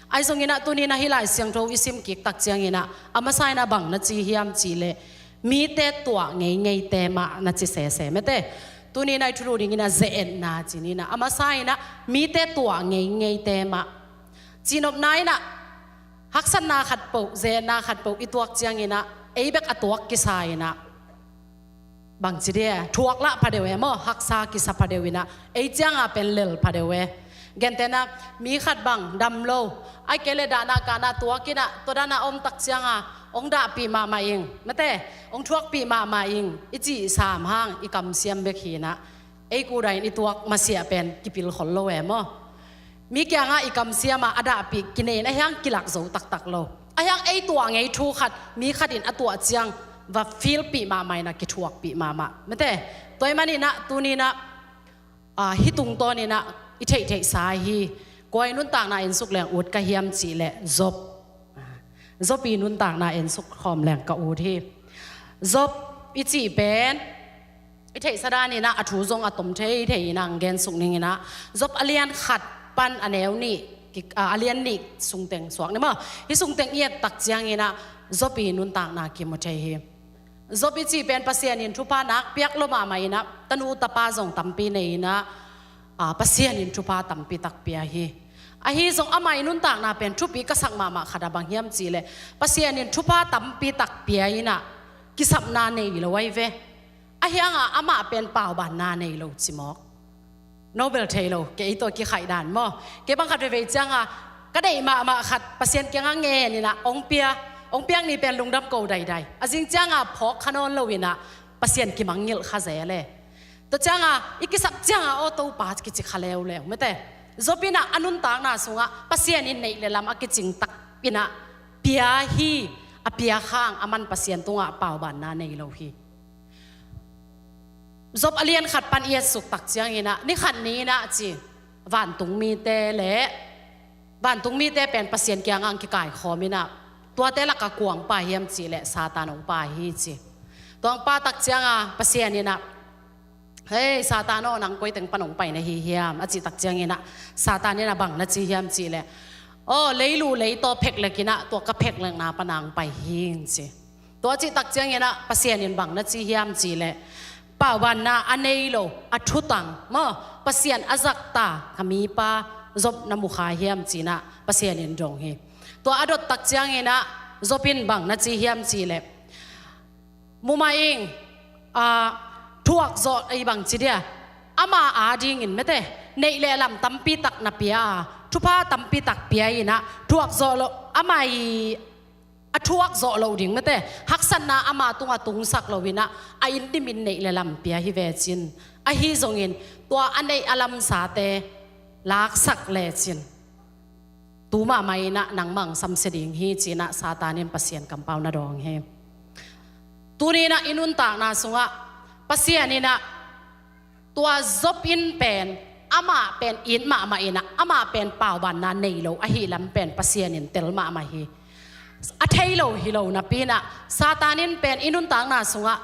Ahi zongin ah tuni in ah hih Lai Siangtho i sim kik tak ciangin ah a masa in ah bang na ci hiam cih leh mite tuah ngeingeite mah na ci sese mete. Tuni in ah i thulu dingin ah ze-etna ci ni in ah a masa in ah mite tuah ngeingeite mah. Cihnopna in ah haksatna khatpoh ze-etna khatpoh i tuak ciangin ah ei bek a tuak kisa in ah bangci dia thuak lah pha deuh e maw, haksa kisa pha deuh in ah ei cianga pen lel pha deuh e. Gentehna mi khat bang dam lo, ahih kei leh dahna kahna tuak in ah tua dana om tak cianga Hong dahpih mahmah ing, mate, hong thuakpih mahmah ing i cih sam hang i kamsiam bek hi-in ah, ei kuda in i tuak masiah pen kipil khol lo e maw. Mi kiangah i kamsiam ah a dahpih kinei in ahi hang kilak zo taktak lo. Ahi hang ei tuah ngei thu khat mi khat in a tuah ciang va filpih mahmah in ah, kithuakpih mahmah, mate. Tua ahih manin ah tuni-in ah, ah, hih tungtawn in ah i theihtheihsa hi. Kua i nuntakna ensuk leng ut ka hiam cih leh Job. Job i nuntakna ensuk khawm leng ka ut hi. Job i cih pen i theihsa dan in ah a thu zong a tom theithei in ah hong gensuk ning in ah, Job a lian khat pan a neu nih, ki-, ah, a lian nih sungteng suak ni maw. Hih sungteng i et tak ciangin ah Job i nuntakna kimu thei hi. Job i cih pen Pasian in thupha nakpiak lo mahmah in ah, tanu tapa zong tampi nei in ah, ah, Pasian in thupha tampi tak pia hi. Ahi zong amah i nuntakna pen thupi ka sak mahmah khat ah bang hiam cih leh, Pasian in thupha tampi tak pia in ah kisapna nei lo ahi ve. Ahi hang ah amah pen paubanna nei lo ci mawk. No bel thei lo, kei tawh kikhaih dan maw. Kei bang khat veivei ciang ah ka deih mahmah khat Pasian kiangah ngen in ah hong pia, hong piak ni pen lungdam ko daidai. A zing ciang ah phawk kha nawn lo in ah Pasian kimangngilh kha zel e. Tua ciang ah i kisap ciang ah, aw Topa, kici kha leuleu, mate. Job in ah a nuntakna sungah Pasian in neih le lam a kicing tak in ah pia hi. A pia khang a man Pasian tungah paubanna nei lo hi. Job a lian khat pan i etsuk tak ciangin ah, ni khat ni in ah ci, vantung mite le, vantung mite pen Pasian kiangah hong kikaikhawm in ah, tuate lakah kua hong pai hiam cih leh Satan hong pai hi ci. Tua hong pai tak ciang ah Pasian in ah, "Hei Satan aw, nang koi teng pan hong pai na hi hiam?" a cih tak ciangin ah, Satan in ah bang na ci hiam cih leh, "Aw, leilu leitaw pheklek in ah, tua ka pheklekna pan ah hong pai hi ing," ci. Tua cih tak ciangin ah Pasian in bang na ci hiam cih leh, paubanna a nei lo, a thutang maw, Pasian a zakta ka mipa Job na mu kha hiam ci-in ah Pasian in dong hi. Tua a dot tak ciangin ah Job in bang na ci hiam cih leh, "Mu mah ing, ah, thuak zawh," ei bang ci dia, ama adingin, mate, neih le lam tampi tak na pia a, thupha tampi tak pia in ah, thuak zawh loh, ama i a thuak zawh loh ding, mate, haksatna ama tungah tungsak lo in ah, a inn dimin neih le lam pia hi ve cin. Ahi zongin tua a neih a lamsate laksak lecin, tu mahmah in ah nangmah hong samsia ding hi ci-in ah Satan in Pasian kampau na dawng hi. Tuni in ah i nuntakna sungah Pasian in ah, tua Job in pen, amah pen it mahmah in ah, amah pen paubanna nei lo ahih lam pen Pasian in tel mahmah hi. A thei lo hi lo napi in ah, Satan in pen i nuntakna sungah,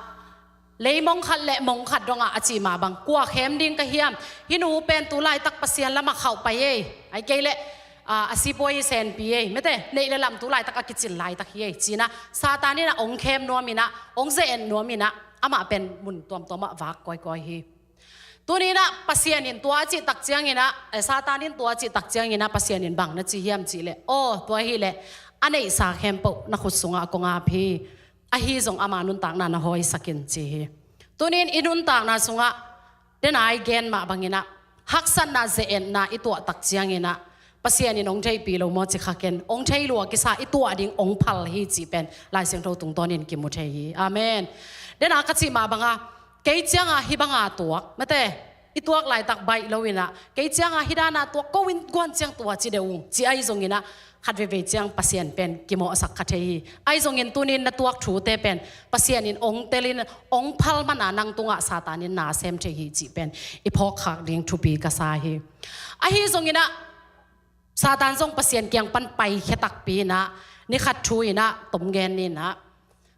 leimong khat le mong khat dongah a cih mah bang, kua khem ding ka hiam? Hih nu pen tu laitak Pasian lamah khauh pai ei. Ahih kei leh, ah, a sipuai i senpi ei, mate, neih le lam tu laitak a kicin laitak hi ei, ci-in ah Satan in ah hong khem nuam in ah, hong ze-et nuam in ah, amah pen mun tuamtuam ah vak kawikawi hi. Tuni in ah Pasian in tua a cih tak ciangin ah, eh, Satan in tua a cih tak ciangin ah Pasian in bang na ci hiam cih leh, "Aw, tua hi leh a neihsa khempeuh na khut sungah kong ap hi. Ahi zong ama nuntakna na hawisak in," ci hi. Tuni in i nuntakna sungah, den a i gen mah bangin ah, haksatna, ze-etna i tuah tak ciangin ah, Pasian in hong theihpih lo maw ci kha ken, hong thei lua kisa, i tuah ding hong phal hi cih pen Lai Siangtho tungtawnin kimu thei hi. Amen. Den a ka cih mah banga, kei cianga hih banga tuak, mate, i tuak laitak baih lo in ah, kei cianga hih dana tuak ko in, guan ciang tua ci deuh ung, ci ahi zongin ah, khat veivei ciang Pasian pen kimawhsak kha thei hi. Ahi zongin tuni in na tuak thute pen Pasian in hong tel in, hong phal man a nang tungah Satan in na sem thei hi cih pen i phawkkhak ding thupi ka sa hi. Ahi zongin ah, Satan zong Pasian kiang pan paikhia takpi in ah, ni khat thu in ah tom gen ni in ah,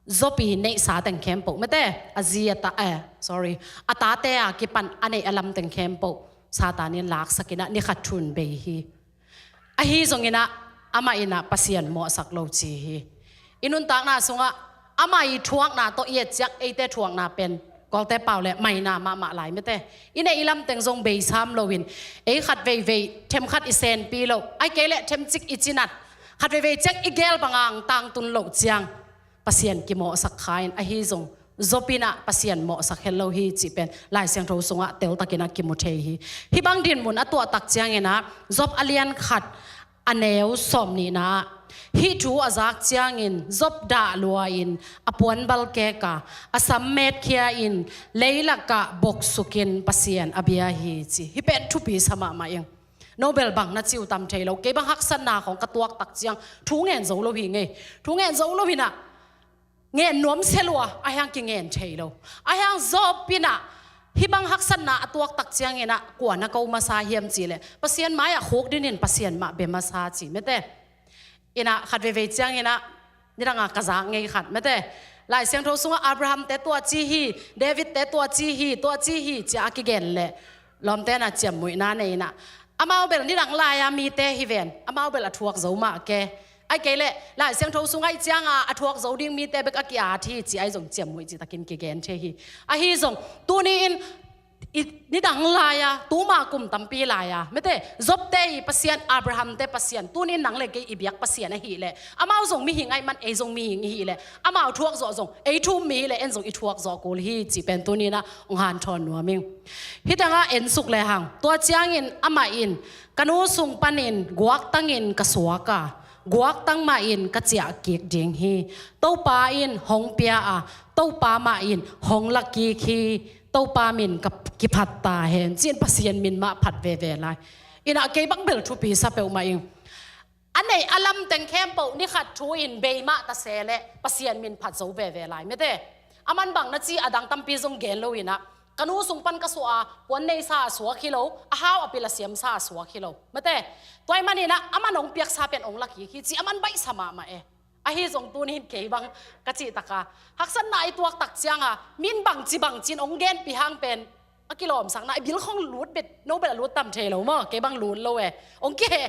Job i neihsa teng khempeuh, mate, a zi a ta, eh, sorry, a tate a kipan a neih a lam teng khempeuh Satan in laksak in ah, ni khat thu in bei hi. Ahi zongin ah, amah in ah Pasian mawhsak lo ci hi. I nuntakna sungah, ama i thuakna tawh i et ciang, eite thuakna pen, Kawlte pau le maina mahmah lai, mate. I neih i lam teng zong beisam lo in, ei khat veivei, themkhat i senpi lo, ahih kei leh themcik i cinat, khat veivei ciang i gel banga hong tangtun loh ciang, Pasian kimawhsak kha in, ahi zong Job in ah Pasian mawhsak het lo hi cih pen Lai Siangtho sungah teltakin ah kimu thei hi. Hih bang dinmun a tuah tak ciangin ah, Job a lian khat, a neu sawm nihna ah, Hih thu a zak ciangin Job dah lua-in a puanbal kek a, a sam metkhia-in leilakah boksukin Pasian a bia hi ci. Hih pen thupi sa mahmah ing. No bel bang na ci uh tam thei lo. Kei bang haksatna khawng ka tuak tak ciang thu ngen zo lo hi ngei. Thu ngen zo lo hi nah. Ngen nuam se lua, ahi hang kingen thei lo. Ahi hang Job in ah hih bang haksatna a tuak tak ciangin ah kua na ko masa hiam cih leh Pasian mai-ah khukdin in Pasian mah bia masa ci mete. In ah khat veivei ciangin ah nidang a ka zak ngei khat mete. Lai Siangtho sungah Abraham te tua ci hi, David te tua ci hi, tua ci hi ci a kigen leh lawmte na ciammuihna nei in ah amau bel nidang lai-a mite hi ven, amau bel a thuak zo mah ke. Ahih kei leh Lai Siangtho sungah i cianga a thuak zo ding mite bek a ki-at hi ci ahi zong ciammuih citakin kigen thei hi. Ahi zong tuni-in i nidang lai-a, tuma kum tampi lai-a mete, Job te i Pasian, Abraham te Pasian, tuni-in nang le kei i biak Pasian ahih leh amau zong mihing ahih man ei zong mihing i hih leh amau thuak zawh zong ei thu-um mi hi leh en zong i thuak zawh kul hi cih pen tuni-in ah hong hanthawn nuam ing. Hih tengah ensuk lehang tua ciangin amah in, ka nu sung panin guaktangin ka suak a, guaktang mahin ka ciah kik ding hi. Topa in hong pia a, Topa mahin hong la kik hi. Topa min ka kiphat ta hen ci-in Pasian min mah phat veve lai. In ah kei bang bel thupi sa peuhmah ing. A neih a lam teng khempeuh ni khat thu-in bei mah ta se leh Pasian min phat zo veve lai mete. A man bang na ci a dang tampi zong gen lo in ah ka nu sung pan ka suah a, puan neisa a suak hi lo, a hau a pil a siamsa a suak hi lo mete. Tua ahih manin ah a man hong piaksa pen hong la kik hi ci a man baihsa mahmah e. Ahi zong tuni-in kei bang ka cih tak a haksatna i tuak tak cianga min bangci bangci-in hong genpih hang pen a kilawmsakna, i bil khawng lut bet, no bel a lut tam thei lo maw, kei bang lut lo e. Hong kiheh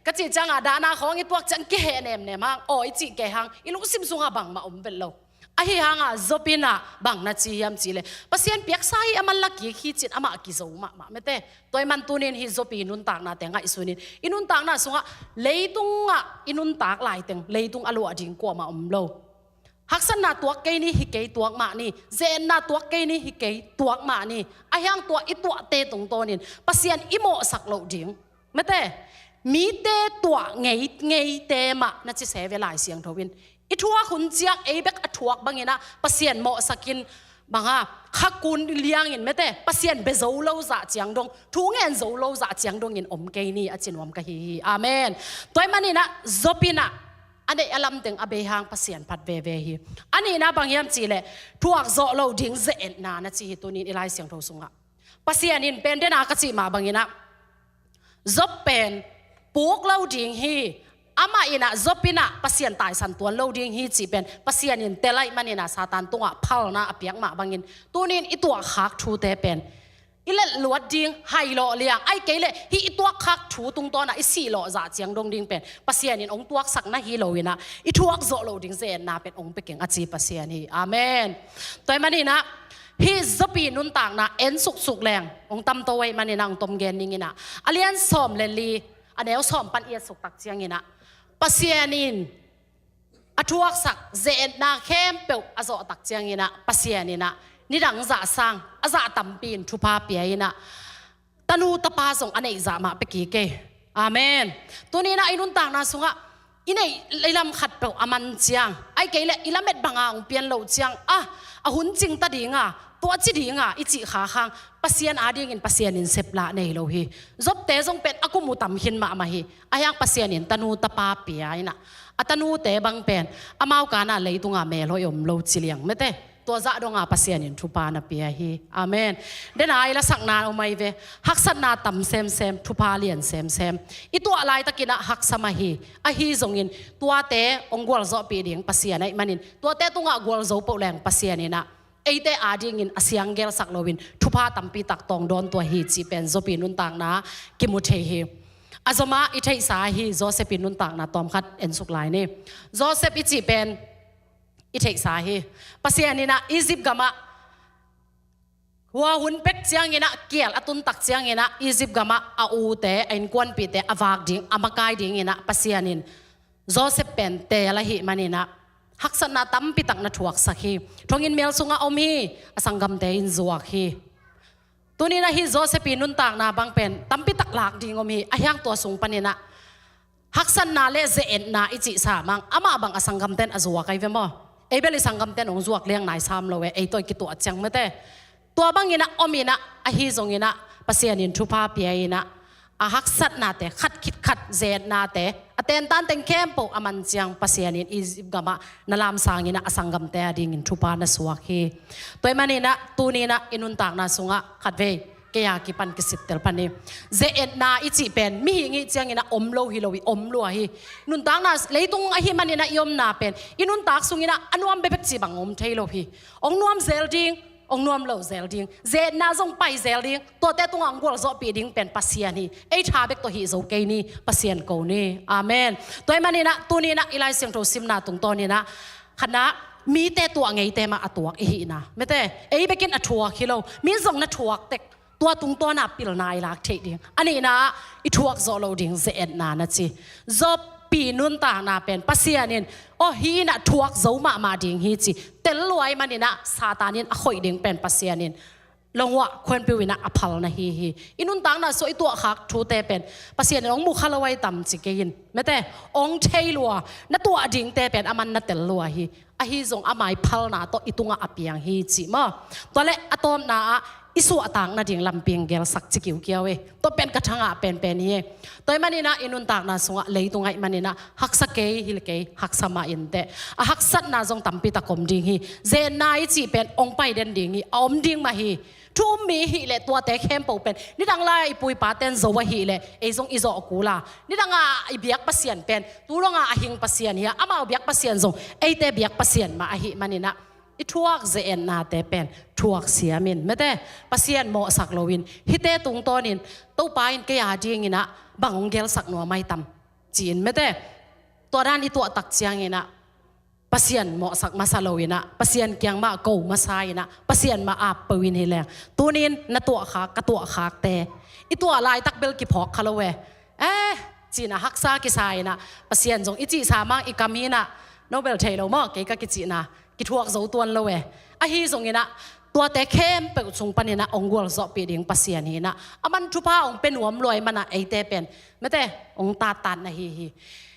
ka cih cianga dahna khawng i tuak ciang kiheh nemnem hang, aw i cih kei hang i lungsim sungah bangmah om bet lo. Ahi hanga Job in ah bang na ci hiam cih leh Pasian piaksa hi, a man la kik hi ci-in amah kizo mahmah mete. Tua ahih man tuni-in hih Job i nuntaknate ngaihsun in, i nuntakna sungah leitungah i nuntak laiteng leitung a luah ding kuamah om lo. Haksatna tuak kei ni, hi kei tuak mah ni, ze-etna tuak kei ni, hi kei tuak mah ni. Ahi hang tua i tuahte tungtawnin Pasian i mawhsak loh ding mete, mite tuah ngeingeite mah na ci se ve Lai Siangtho in. I thuak hun ciang ei bek a thuak bangin ah Pasian mawhsakin banga kha kun liangin mete, Pasian bia zo lo zah ciang dong, thu ngen zo lo zah ciang dongin om kei ni a ci nuam ka hi hi. Amen. Tua ahih manin ah Job in ah a neih a lam teng a bei hang Pasian phat veve hi. A nihna bang hiam cih leh thuak zawh lo ding ze-etna na ci hi tuni-in i Lai Siangtho sungah. Pasian in pen dena ka cih mah bangin ah Job pen puk lo ding hi. Amah in ah Job in ah Pasian taisan tuan lo ding hi cih pen Pasian in tel ahih manin ah Satan tungah phalna a piak mah bangin tuni-in i tuahkhak thute pen i let luat ding, hai lawh liang, ahih kei leh hih i tuakkhak thu tungtawn ah i sih lawh zah ciang dong ding pen Pasian in hong tuaksak na hi lo in ah i thuak zawh lo ding ze-etna pen hong pia keng a ci Pasian hi. Amen. Tua ahih manin ah hih Job i nuntakna en suksuk leng hong tamto ahih manin ah hong tom gen ning in ah, a lian sawm le li, a neu sawm pan i et suk tak ciangin ah Pasian in a thuaksak ze-etna khempeuh a zawh tak ciangin ah Pasian in ah nidang zah sang a zah tampi-in thupha pia in ah tanu tapa zong a neih zah mah pia kik e. Amen. Tuni-in ah i nuntakna sungah i neih i lam khatpeuh a man ciang, ahih kei leh i lamet banga hong pian loh ciang, ah, a hun cing ta dinga, tua ci dinga i cih khak hang Pasian adingin Pasian in seplah nei lo hi. Jobte zong pen a kum uh tam khin mahmah hi. Ahi hang Pasian in tanu tapa pia in ah a tanute bang pen amau kana leitunga melhoih om lo ci liang mete. Tua zah donga Pasian in thupha na pia hi. Amen. Dena i lasakna om ahi ve. Haksatna tam semsem, thupha lian semsem. I tuah laitakin ah haksa mah hi. Ahi zongin tuate hong gualzawhpih ding Pasian ahih manin tuate tungah gualzo peuh leng Pasian in ah eite adingin a siang gelsak loin thupha tampi tak tawng dawn tua hi cih pen Job i nuntakna kimu thei hi. A zomah i theihsa ahi Joseph i nuntakna tawmkhat ensuk lai ni. Joseph i cih pen i theihsa hi. Pasian in ah Egypt gamah hua hun pek ciangin ah kial a tun tak ciangin ah Egypt gamah a ute, a innkuanpihte a vak ding, a makai dingin ah Pasian in Joseph pen teel ahih manin ah haksatna tampi tak na thuaksak hi. Thonginn mial sungah om hi, a sanggamte in zuak hi. Tuni-in ah hih Joseph i nuntakna bang pen tampi tak lak ding om hi. Ahi hang tua sung panin ah haksatna le ze-etna i cih sa mang, amah bang a sanggamten a zuak ahi ve maw? Ei bel i sanggamten hong zuak liang nai sam lo e, ei tawh i kituah ciang mete. Tua bangin ah om in ah, ahi zongin ah Pasian in thupha pia in ah, a haksatnate khat khit khat, ze-etnate, a tentan teng khempeuh a man ciang Pasian in Egypt gamah na lamsang in ah a sanggamte a dingin thupha na suak hi. Tua ahih manin ah tuni in ah i nuntakna sungah khatvei kei a kipan kisittel pan hi. Ze-etna i cih pen mihing i hih ciangin ah om lo hi lo hi, om lua hi. Nuntakna leitung ahih manin ah i omna pen i nuntak sungin ah a nuam bekbek cih bang om thei lo hi. Hong nuam zel ding, hong nuam lo zel ding, ze-etna zong pai zel ding, tuate tungah hong gualzawhpih ding pen Pasian hi. Ei tha bek tawh hih zo kei ni, Pasian ko ni. Amen. Tua ahih manin ah tuni in ah i Lai Siangtho simna tungtawn in ah, khatna, mite tuah ngeite mah a tuak i hihna, mete, ei bekin a thuak hi lo, mi zong na thuak tek, tua tungtawn ah pilna i lak theih ding. A nihna ah i thuak zawh loh ding ze-etna na ci. Job pi nuntakna pen Pasian in, aw, hih in ah thuak zo mahmah ding hi ci tel lua ahih manin ah Satan in a khoih ding pen Pasian in lungua khuanpiu in ah a phal na hi hi. I nuntakna sungah i tuahkhak thute pen Pasian in hong mukha lo ahi tam ci kei in, mete, hong thei lua, na tuah dingte pen aman na tel lua hi. Ahi zong ama i phalna tawh i tungah a piang hi cih maw? Tua leh a tawpna ah i suahtak nading lampi hong gelsak ci kiukiau e. Tua pen ka thangah penpen hi e. Tua ahih manin ah i nuntakna sungah leitung ahih manin ah haksa kei, hil kei, haksa mah inteh. A haksatna zong tampi tak om ding hi. Ze-etna i cih pen hong pai den ding hi, a om ding mah hi. Thu um mi i hih leh tuate khempeuh pen nidang lai-a i pu i paten zo ahih leh ei zong i zawh kul a, nidang a i biak Pasian pen tu dong a a hing Pasian hi a, amau biak Pasian zong eite biak Pasian mah ahih manin ah i thuak ze-etnate pen thuak siam in, mete, Pasian mawhsak loin, hihte tungtawnin Topa in kei a dingin ah bang hong gelsak nuam ahi tam ci-in, mete, tua dan i tuah tak ciangin ah Pasian mawhsak masa lo in ah, Pasian kiang mah ko masa in ah, Pasian mah ap peuh in hi leng, tuni in na tuahkhak, ka tuahkhakte i tuah laitak bel kiphawk kha lo e. Eh, ci-in ah haksa kisa in ah, Pasian zong i cihsa mang i kam hi in ah, no bel thei lo maw, kei ka kicihna kithuak zo tuan lo e. Ahi zongin ah tuate khempeuh sung panin ah hong gualzawhpih ding Pasian hi in ah, aman thupha hong pia nuam lua ahih manin ah eite pen, mete, hong tattat na hi hi.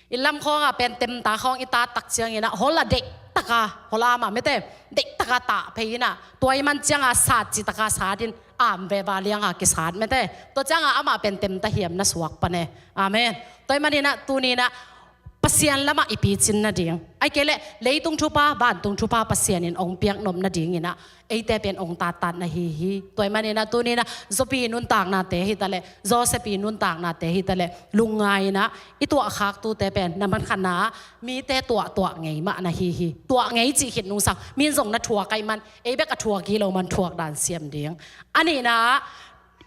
I lam khawngah pen temta khawng i tat tak ciangin ah hol a deihtak a, hol a mah, mete, deihtak a tah phei in ah, tua ahih man ciangah sat cihtak a sat in, am veva liangah kisat, mete. Tua ciangah amah pen temta hiam na suak pan e. Amen. Tua ahih manin ah tuni in ah Pasian lamah i picin nading, ahih kei leh leitung thupha, vantung thupha Pasian in hong piak nop nadingin ah eite pen hong tattat na hi hi. Tua ahih manin ah tuni in ah Job i nuntaknate hi ta leh, Joseph i nuntaknate hi ta leh, lungngai in ah i tuahkhak thute pen na man khatna ah mite tuahtuah ngei mah na hi hi. Tuah ngei cih khit nungsang, mi in zong na thuak ahih man, ei bek a thuak hi lo man thuak dan siam ding. A nihna ah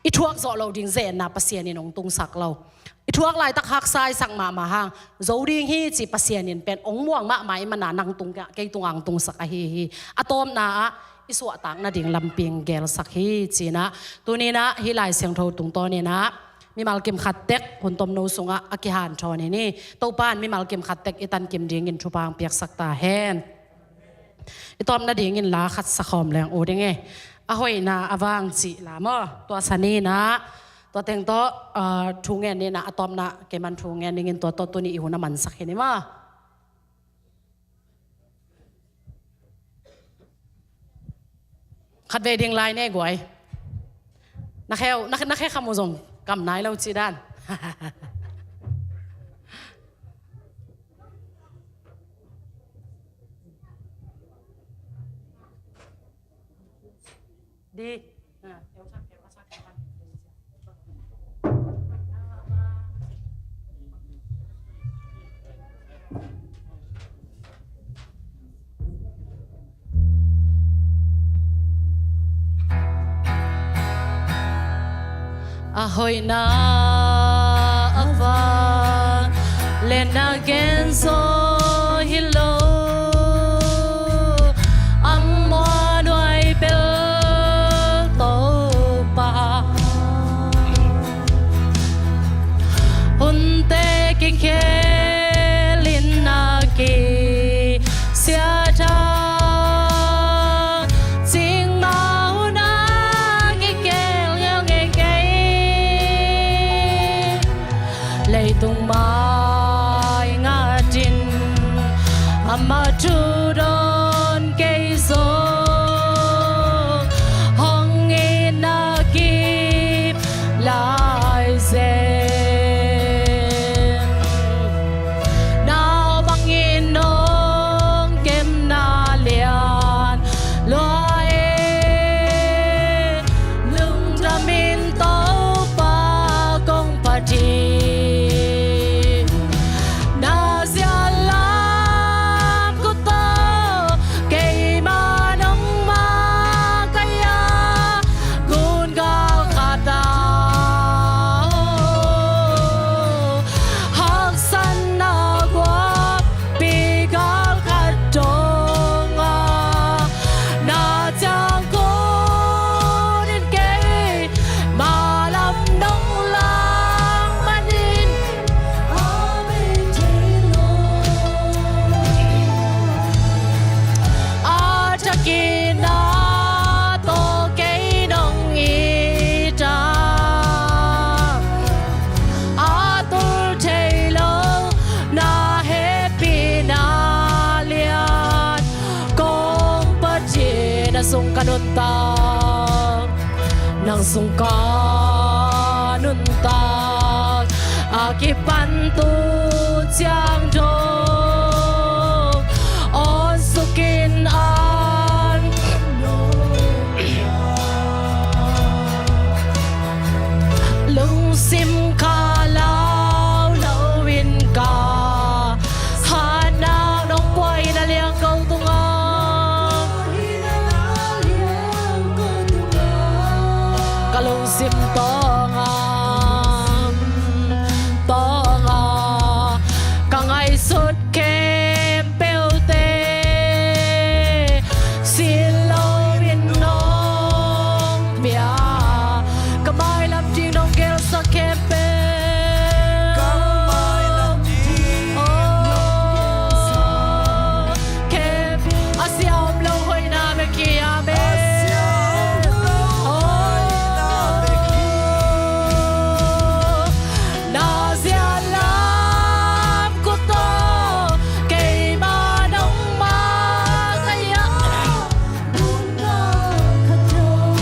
i thuak zawh loh ding ze-etna Pasian in hong tungsak lo. I thuak laitak haksa i sak mahmah hang, zo ding hi cih Pasian in pen hong muang mahmah ahih manin ah nang tung, kei tungah hong tungsak ahi hi. A tawpna ah i suahtak nading lampi hong gelsak hi ci-in ah, tuni in ah hih Lai Siangtho tungtawnin ah mimal kim khat tek hun tomno sungah a kihanthawn hi ni. Topa in mimal kim khat tek i tankim dingin thupha hong piaksak ta hen. I tawp nadingin la khat sakhawm leng uh ding e. A hoihna a vang cih la maw? Tua sa ni in ah, tua teng tawh, ah, thu ngen ni in ah, a tawpna keiman thu ngen dingin tua tawh tuni i hun a mansak hi ni maw? Khatvei ding lai ne guai. Na khe uh, na, na khe kham uh zong kam nai lo cih dan. Di. A hoihna a vang le na gen zaw hi lo, a muanhuai bel Topa. Hunte kikhel in a kisia thang, cingmah hun a kikhel ngeungeu kei. Leitung mah Sung ka nuntak, nang sung ka nuntak, a kipan tu ciang dong, awn sukin an lungsim ka lau lo in ka hatnak nong puai na liang ko tungah. Ka lungsim tawngah, tawngah ka ngaihsut khempeuhte sin lo in nong pia. Ka mailam ding nong gelsak khempeuh. Ka mailam ding nong gelsak khempeuh. A sia om lo hoihna bek hi, amen. A sia om lo hoihna bek hi. Na ziat lam khut tawh keimah nong makaih a, gun galkhat dong.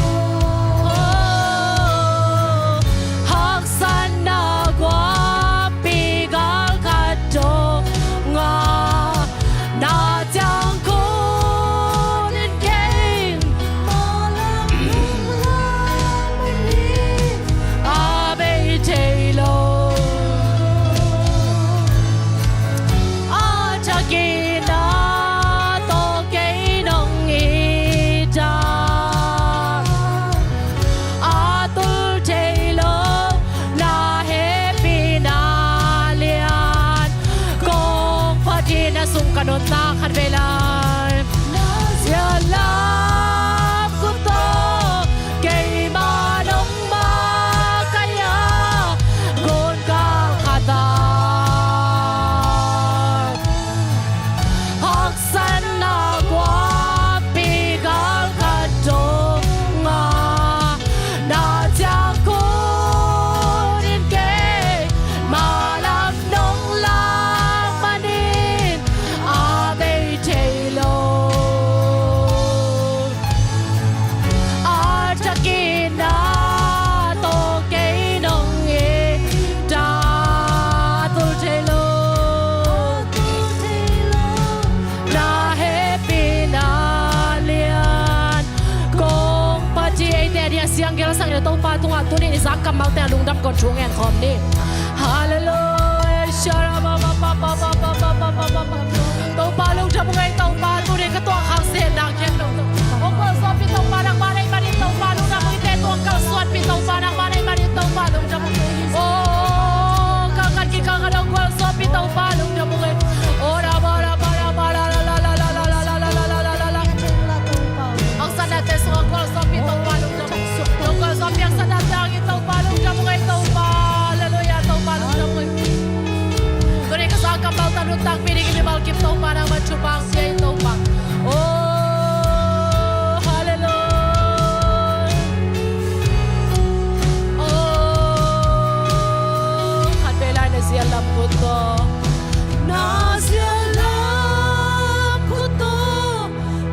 Haksatna guahpi galkhat dongah, na ciang khut in keimah lam nong lak manin a bei thei lo. A thakin a tawh kei nong it a, a tul thei lo na hehpihna lian kong phat hi. Na sung ka nuntak, khatvei lai. Na ziat lam khut tawh keimah nong makaih a, gun galkhat ah haksatna guahpi galkhat dongah, na ciang khut in keimah lam nong lak manin a bei thei lo. A thakin a tawh kei nong it a, a tul thei lo, na hehpihna lian kong phat hi. Eite a ding a siang gelsak ni, Topa tungah tuni in i zak kammalte a lungdam kong thu ngen khawm ni. Halleluiah. Topa lungdam ung ei, Topa tuni in ka tuak khang se na khen lo. Hong gualzawhpih Topa nangmah na hih manin Topa lungdam ung ei. Te tuang kalsuanpih Topa nangmah na hih manin Topa lungdam ung ei. Oh, kalkhat kikalkhat hong gualzawhpih Topa lungdam ung ei. Oh, na ba na ba na ba la la la la la la la la la la la la la. Haksatnate sungah gualzawhpih Topa lungdam ung ei. Gualzawhpih haksatnate hangin Topa lungdam ung ei Topa. Halleluiah, Topa lungdam ung ei. Tuni ka zak kammalte nuntakpih ding i mimal kim Topa nangmah thupha hong pia in Topa. Oh, halleluiah. Oh, khatvei lai. Na ziat lam khut tawh, na ziat lam khut tawh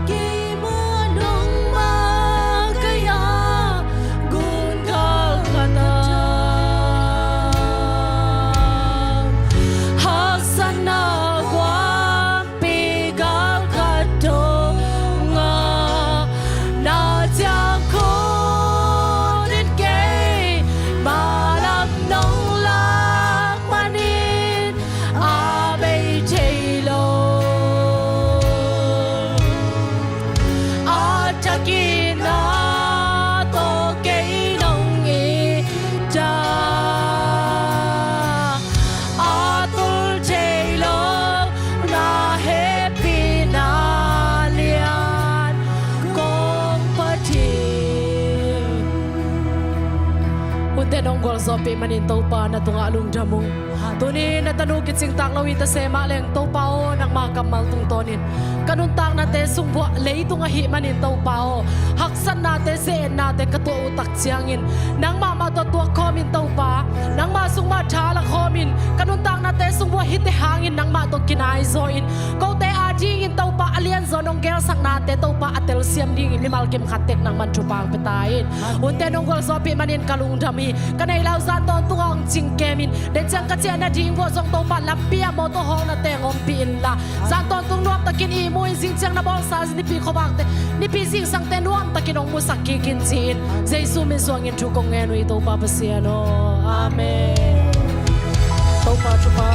keimah nong makaih a, gun galkhat ah haksatna guahpi galkhat dongah, na ciang khut in keimah lam nong lak manin a bei thei lo. A thakin a tawh kei nong it a, a tul thei lo na hehpihna lian kong phat hi. Hunte nong gualzawhpih manin Topa na tungah lungdam ung. Tuni na tanu kicingtak lo i ta se mah leng, Topa aw, nangma kammal tungtawnin ka nuntaknate sung buah leitung ahih manin, Topa aw, haksatnate, ze-etnate ka tuah uh tak ciangin, nangmah mah tawh tuak khawmin, Topa, nangma sung mah tha la khawmin, ka nuntaknate sung buah hihte hangin nangmah tawh kinai zaw in, kote adingin, Topa, a lianzaw nong gelsaknate, Topa, a telsiam dingin mimal kim khat tek nangman thupha hong pia ta in. Hunte nong gualzawhpih manin ka lungdam hi. Ka neih lo zan tawntung ah hong cingkemin, den ciang ka ciah nading buah zong, Topa, lampi ah mawtaw hawlna teng ompih inla, zan tawntung nuamtakin ihmu in, zing ciang na bawlsa nipi khuavakte, nipi zingsangte nuamtakin hong musak kik in, ci-in Jesu min suangin thu kong ngen uh hi, Topa Pasian aw. Amen. Topa thupha.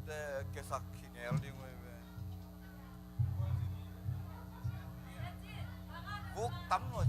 Ate kesak khingel ding uh hi ve. Vuk tam lo